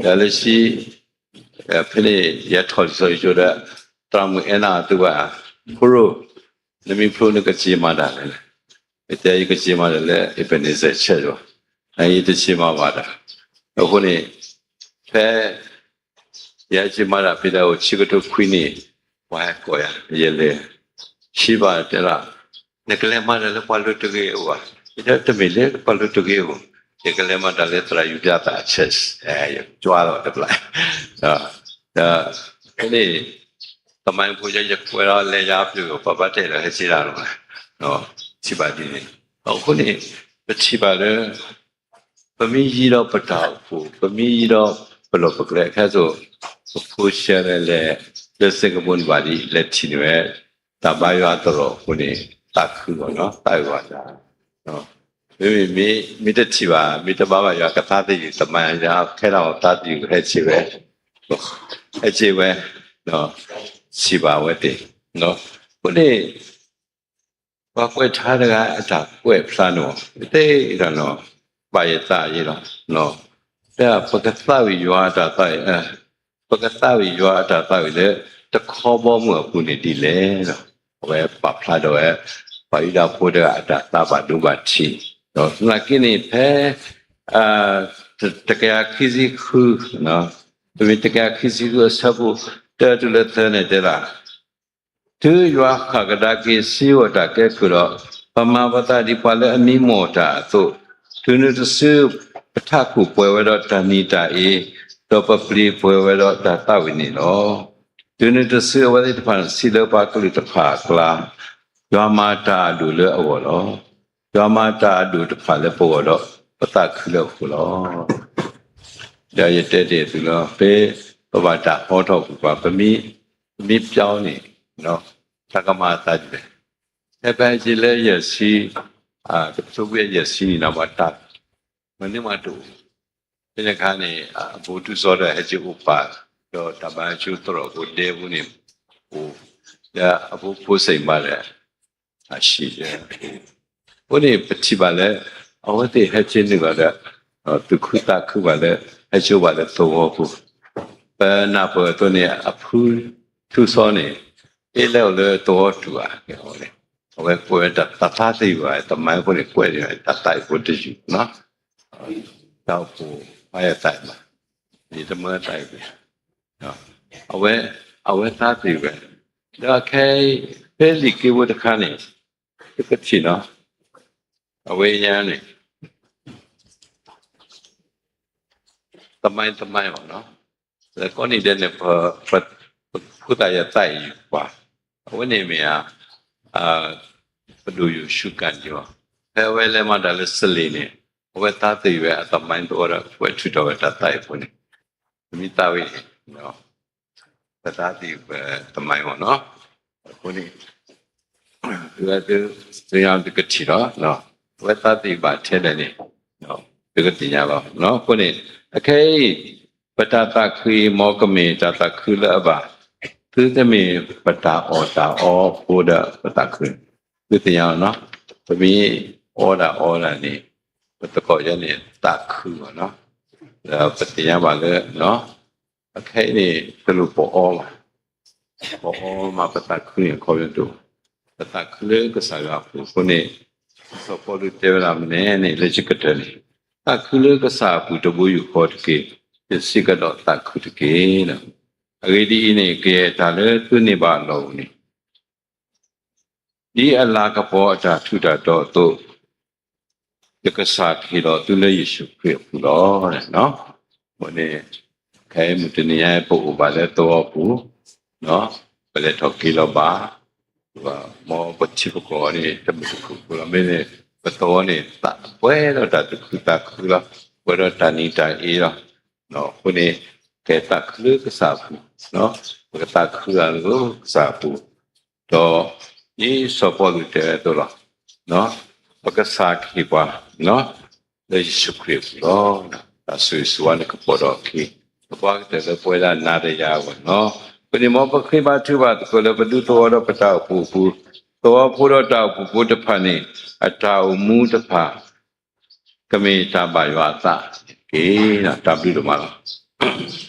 ဒီးလၢဆံ ဖဲန့ၣ် ယထီၣ်လံာ်စီဆှံကၠိဒီး သရၣ်မုၣ်အဲၣ်နၤအသုဘၣ်, ဖိရိ, နမ့ၢ်ဖျိနကစ့မၤတၢ်လဲၣ်, ယတဲယကစ့မၤတၢ်လၢ Ebenezer Church ဘၣ်, ယတစ့မၤဘၣ်တၢ်, အဃိန့ၣ် ဖဲ ယဟဲစ့မၤတၢ်ဖဲဒၣ်အိၣ်ဆံကထိခွံနံၣ်, ပှၤဟဲကိးယၤ, ယလဲၤ, ဟံးဘၣ်တဲဒၣ်, နကလဲၤမၤတၢ်လၢပှၤလၢတဂ့ၤအအိၣ်ဘၣ်, ယတဲတမ့ၢ်လၢပှၤလၢတဂ့ၤအအိၣ်, ယကလဲၤမၤတၢ်လၢသရၣ်ယူဒၤသၣ်အ church, ယကၠွါလီၤတဘျီ, ဒီး ဖဲန့ၣ် သမိုင်းဖိ ယကွဲးဒီးလဲၤယါပျိာ် ပှၤဘၣ်တဲဒီးဟဲစ့တၢ်လီၤ, ထံၣ်ဘၣ်ဒ်န့ၣ်, အဃိန့ၣ် ပထံၣ်ဘၣ်လၢ ပမ့ၢ်ယံၤဒီးပတၢ်အိၣ်ဖှိၣ်, ပမ့ၢ်ယံၤဒီးပလီၢ်ပကျဲ ခဲစိာ် ပဖိဆဲးလဲၤ လၢစ့ၢ်ကီးဘိန့ၣ်ဘၣ်ဒ်လဲၤထံၣ်န့ၢ်ဝဲ တၢ်ဘါယွၤသရိာ်အဃိန့ၣ် သးခုဘၣ်နီၤ, သးအုးဘၣ်တၢ်, မ့မ့ၢ် မ့ၢ်တထံၣ်ဘၣ် မ့ၢ်တဘါဘၣ်ယွၤကသးသယုၢ် သမိုင်း ခဲလၢာ်သးသယုၢ်ဟဲစ့ဝဲ, ဟဲစ့ဝဲ, ထံၣ်ဘၣ်ဝဲသ့ၣ်, အဃိန့ၣ် ပှၤကွဲးထါတဂၤအတၢ်ကွဲးဖျါန့ၣ် တဲဒၣ်နီၤ, ဘၣ်ယသးယဲလီၤ, တဲပကသးဝံၣ်ယွၤအတၢ်သးဝံၣ်, ပကသးဝံၣ်ယွၤအတၢ်သးဝံၣ်လၢ တခီဘီမုၢ်အပူၤန့ၣ်ဒ်လဲၣ်လီၤ. အဝဲပာ်ဖျါထီၣ်ဝဲ ပှၤယူဒၤဖိတဂၤအတၢ်သးဘၣ်ဒိဘၣ်ထံး, သနာ်က့န့ၣ် ဖဲ တကယၤခံဆံဃု, ပမ့ၢ်တကယၤခံဆံဃုအဆၢဖိ တၢတုၤလၢသၢန့ၣ်တဲဒၣ်, တုၤယွၤဃၣ်ကဒါက့ၤစံးဝဲတၢ်ကဲကုၢ်ဒီး, ပမၤပသးဒ်ပှၤလၢအမံမီၢ်တၢ်အသိး, တုၤနုၤတစု ပထးခိၣ်ပှဲၤဝဲဒီးတၢ်နံၤတၢ်အ့, ဒီးပပျ့ၤပှဲၤဝဲဒီးတၢ်သးဝံၣ်န့ၣ်လီၤ. တုၤနုၤတစုအဝဲသ့ၣ်တဖၣ်န့ၣ် စံးလၢပှၤကလုာ်တဖၣ်အကျါ, ယွၤမၤတၢ်အဒိၣ်လၢအဂီၢ်လီၤ. ယွၤမၤတၢ်အဒိၣ်တဖၣ်လၢပဂီၢ်ဒီး ပသးခုလၢအဃိလီၤ. ဒီးယတဲတ့ၢ်သုလီၤ, ဖဲပဘၣ်တၢ်ဟီထီၣ်ကွံာ်ပှၤ ပမ့ၢ်, ပမ့ၢ်ပျီန့ၣ်, တၢ်ကမၤအသးဒ်လဲၣ်. ဖဲဖဲယလၢယဲၢ်ဆံ, တကထိခွံကယၤယဲၢ်ဆံန့ၣ်ဒီး ဘၣ်တၢ်မၤန့ၢ်မၤတအိၣ်, ဖဲန့ၣ်အခါန့ၣ် အဘိထုစီဒီးဟဲက့ၤအိၣ်ပာ်, ဒီးတၢ်ဘါဆိသရိာ်ဖိဒဲဖိန့ၣ်အိၣ်, ဒီးအဖိဖိစံးဘၣ်ဒီး အဟံၣ်, အဃိန့ၣ် ပထံၣ်ဘၣ်လၢ အဝဲသ့ၣ်ဟဲက့ၤနုာ်လီၤဒီး သူၣ်ခုသးခုဘၣ်လၢ ဟဲက့ၤအိၣ်ဘၣ်လၢသဝီပူၤ, ပနၢ်ပၢၢ်အသိးန့ၣ် အဖုထုစီန့ၣ် အ့ၣ်လဲၤအိၣ်လၢသဝီတူၢ်ဘၣ်, အဝဲကွဲးဝဲတၢ်သးသယုၢ်ဘၣ်, သမိုင်းဖိန့ၣ်ကွဲးန့ၣ် တၢ်သးအုးဖိတယုၢ်နီၤ, တၢ်အိၣ်ဖှိၣ်ဘါယွၤသးအုးဘၣ်, ယတမၢသးအုးဘၣ်, အဝဲ, အဝဲသးသယုၢ်ဝဲ, ဒီးခဲအံၤ ဖဲလံာ်က့ဖိတခါန့ၣ် သုကထံၣ်နီၤ, အဝဲညါန့ၣ် သမိုင်းသမိုင်းဘၣ်နီၤ, လၢကိးနံၤဒဲးန့ၣ် ပ, ပ, ပဖိသၣ်ယသးအုးပှၤ, အဝဲန့ၣ်မ့ၢ်ဧါ, ပဒိၣ်ယိၤၡူးကၣ်ဒံဘၣ်, ဖဲအဝဲလဲၤမၤတၢ်လၢစလ့ၣ်န့ၣ် အဝဲသးသယုၢ်ဝဲအသမိုင်းသဝီဒီး ကွဲးထုးထီၣ်ဝဲတၢ်သးအုးဖိန့ၣ်, ပမ့ၢ်သးဝံၣ် ပသးသယုၢ်ပသမိုင်းဘၣ်နီၤ, အဃိန့ၣ် သုသုညါသုကထံၣ်လီၤ, အဝဲသးသယုၢ်ဘၣ်ထဲလဲၣ်န့ၣ် သုကသ့ၣ်ညါလီၤ. အဃိန့ၣ် အခဲအံၤ ပတၢ်သးခုအံၤ မ်ကမ့ၢ်တၢ်သးခုလၢအဘၣ် သုတမ့ၢ်ပတၢ်အီၣ်တၢ်အီဖိဒီးပသးခု, သုသ့ၣ်ညါလီၤနီၤ, ပမ့ၢ်အီဒၣ်အီဒၣ်န့ၣ် ပသကိးယဲန့ၣ် သးခုဘၣ်နီၤ, ဒီးပသ့ၣ်ညါဘၣ်လၢ အခဲအံၤန့ၣ် တလိၣ်ပအီဘၣ်, ပအီမးပသးခုန့ၣ် အခီပညီတအိၣ်, ပသးခုလၢကစၢ်ယွၤအပူၤအဃိန့ၣ်, စီၤပီလူးတဲဝဲဒၣ်မနုၤန့ၣ် လၢခံကတၢၢ်န့ၣ်, သးခုလၢကစၢ်အပူၤတဘိယူၢ်ဃီတက့ၢ်, ယစံးကဒီးသးခုတက့ၢ်. အဂ့ၢ်ဒ်အံၤန့ၣ် ကယဲၢ်တၢ်လၢသုန့ၢ်ဘၣ်အလီၢ်အိၣ်န့ၣ် ဒ်အလၤကပီၤအတၢ်ထူးတၢ်တီၤအသိး, ယကစၢ်ကဟ့ၣ်လီၤသုလၢယ့ၣ်ၡူးခရံာ်အပူၤလီၤ. အဃိန့ၣ် ခဲအံၤမုၢ်တနံၤညါ ပအိၣ်ဘၣ်လၢသဝီပူၤ, ပလဲၤထီၣ်က့ၤလီၤဘၣ်, မ်ပထံပကီၢ်န့ၣ် တမုာ်တခုၣ်ဖိလီၤ. မ့ၢ်န့ၣ် ပသဝီန့ၣ် ပှဲၤဒီးတၢ်သူၣ်ခုသးခုလီၤ. ပှဲၤဒီးတၢ်နံၤတၢ်အ့လီၤ. အဃိန့ၣ် ကဲသးခုလၢကစၢ်အပူၤ, ပကသးခုဂ့ၤလၢကစၢ်အပူၤ, ဒီး ဒ်စီၤပီလူးတဲဝဲအသိးလီၤ. ပကစၢ်ကဟ့ၣ်ပှၤ လၢယ့ၣ်ၡူးခရံာ်အပူၤလီၤ. တၢ်ဆိၣ်ဂ့ၤဆိၣ်ဝါန့ၣ်ကပီၤဒီးအခံ, ပပှၤကတၢၢ်လၢပဝဲဒၣ်နၤဒီးယၤအဂီၢ်လီၤ. အဃိန့ၣ် မ်ပဃ့ဘါထုကဖၣ်သကိးလၢပဒူသဝီဒီးပတၢ်အိၣ်ဖှိၣ်အပူၤ, သဝီဖိဒီးတၢ်အိၣ်ဖှိၣ်ဖိတဖၣ်န့ၣ် အတၢ်အိၣ်မူတဖၣ် ကမ့ၢ်တၢ်ဘၣ်ယွၤအသးတက့ၢ်. တၢ်ဘျုးဒိၣ်မးလီၤ.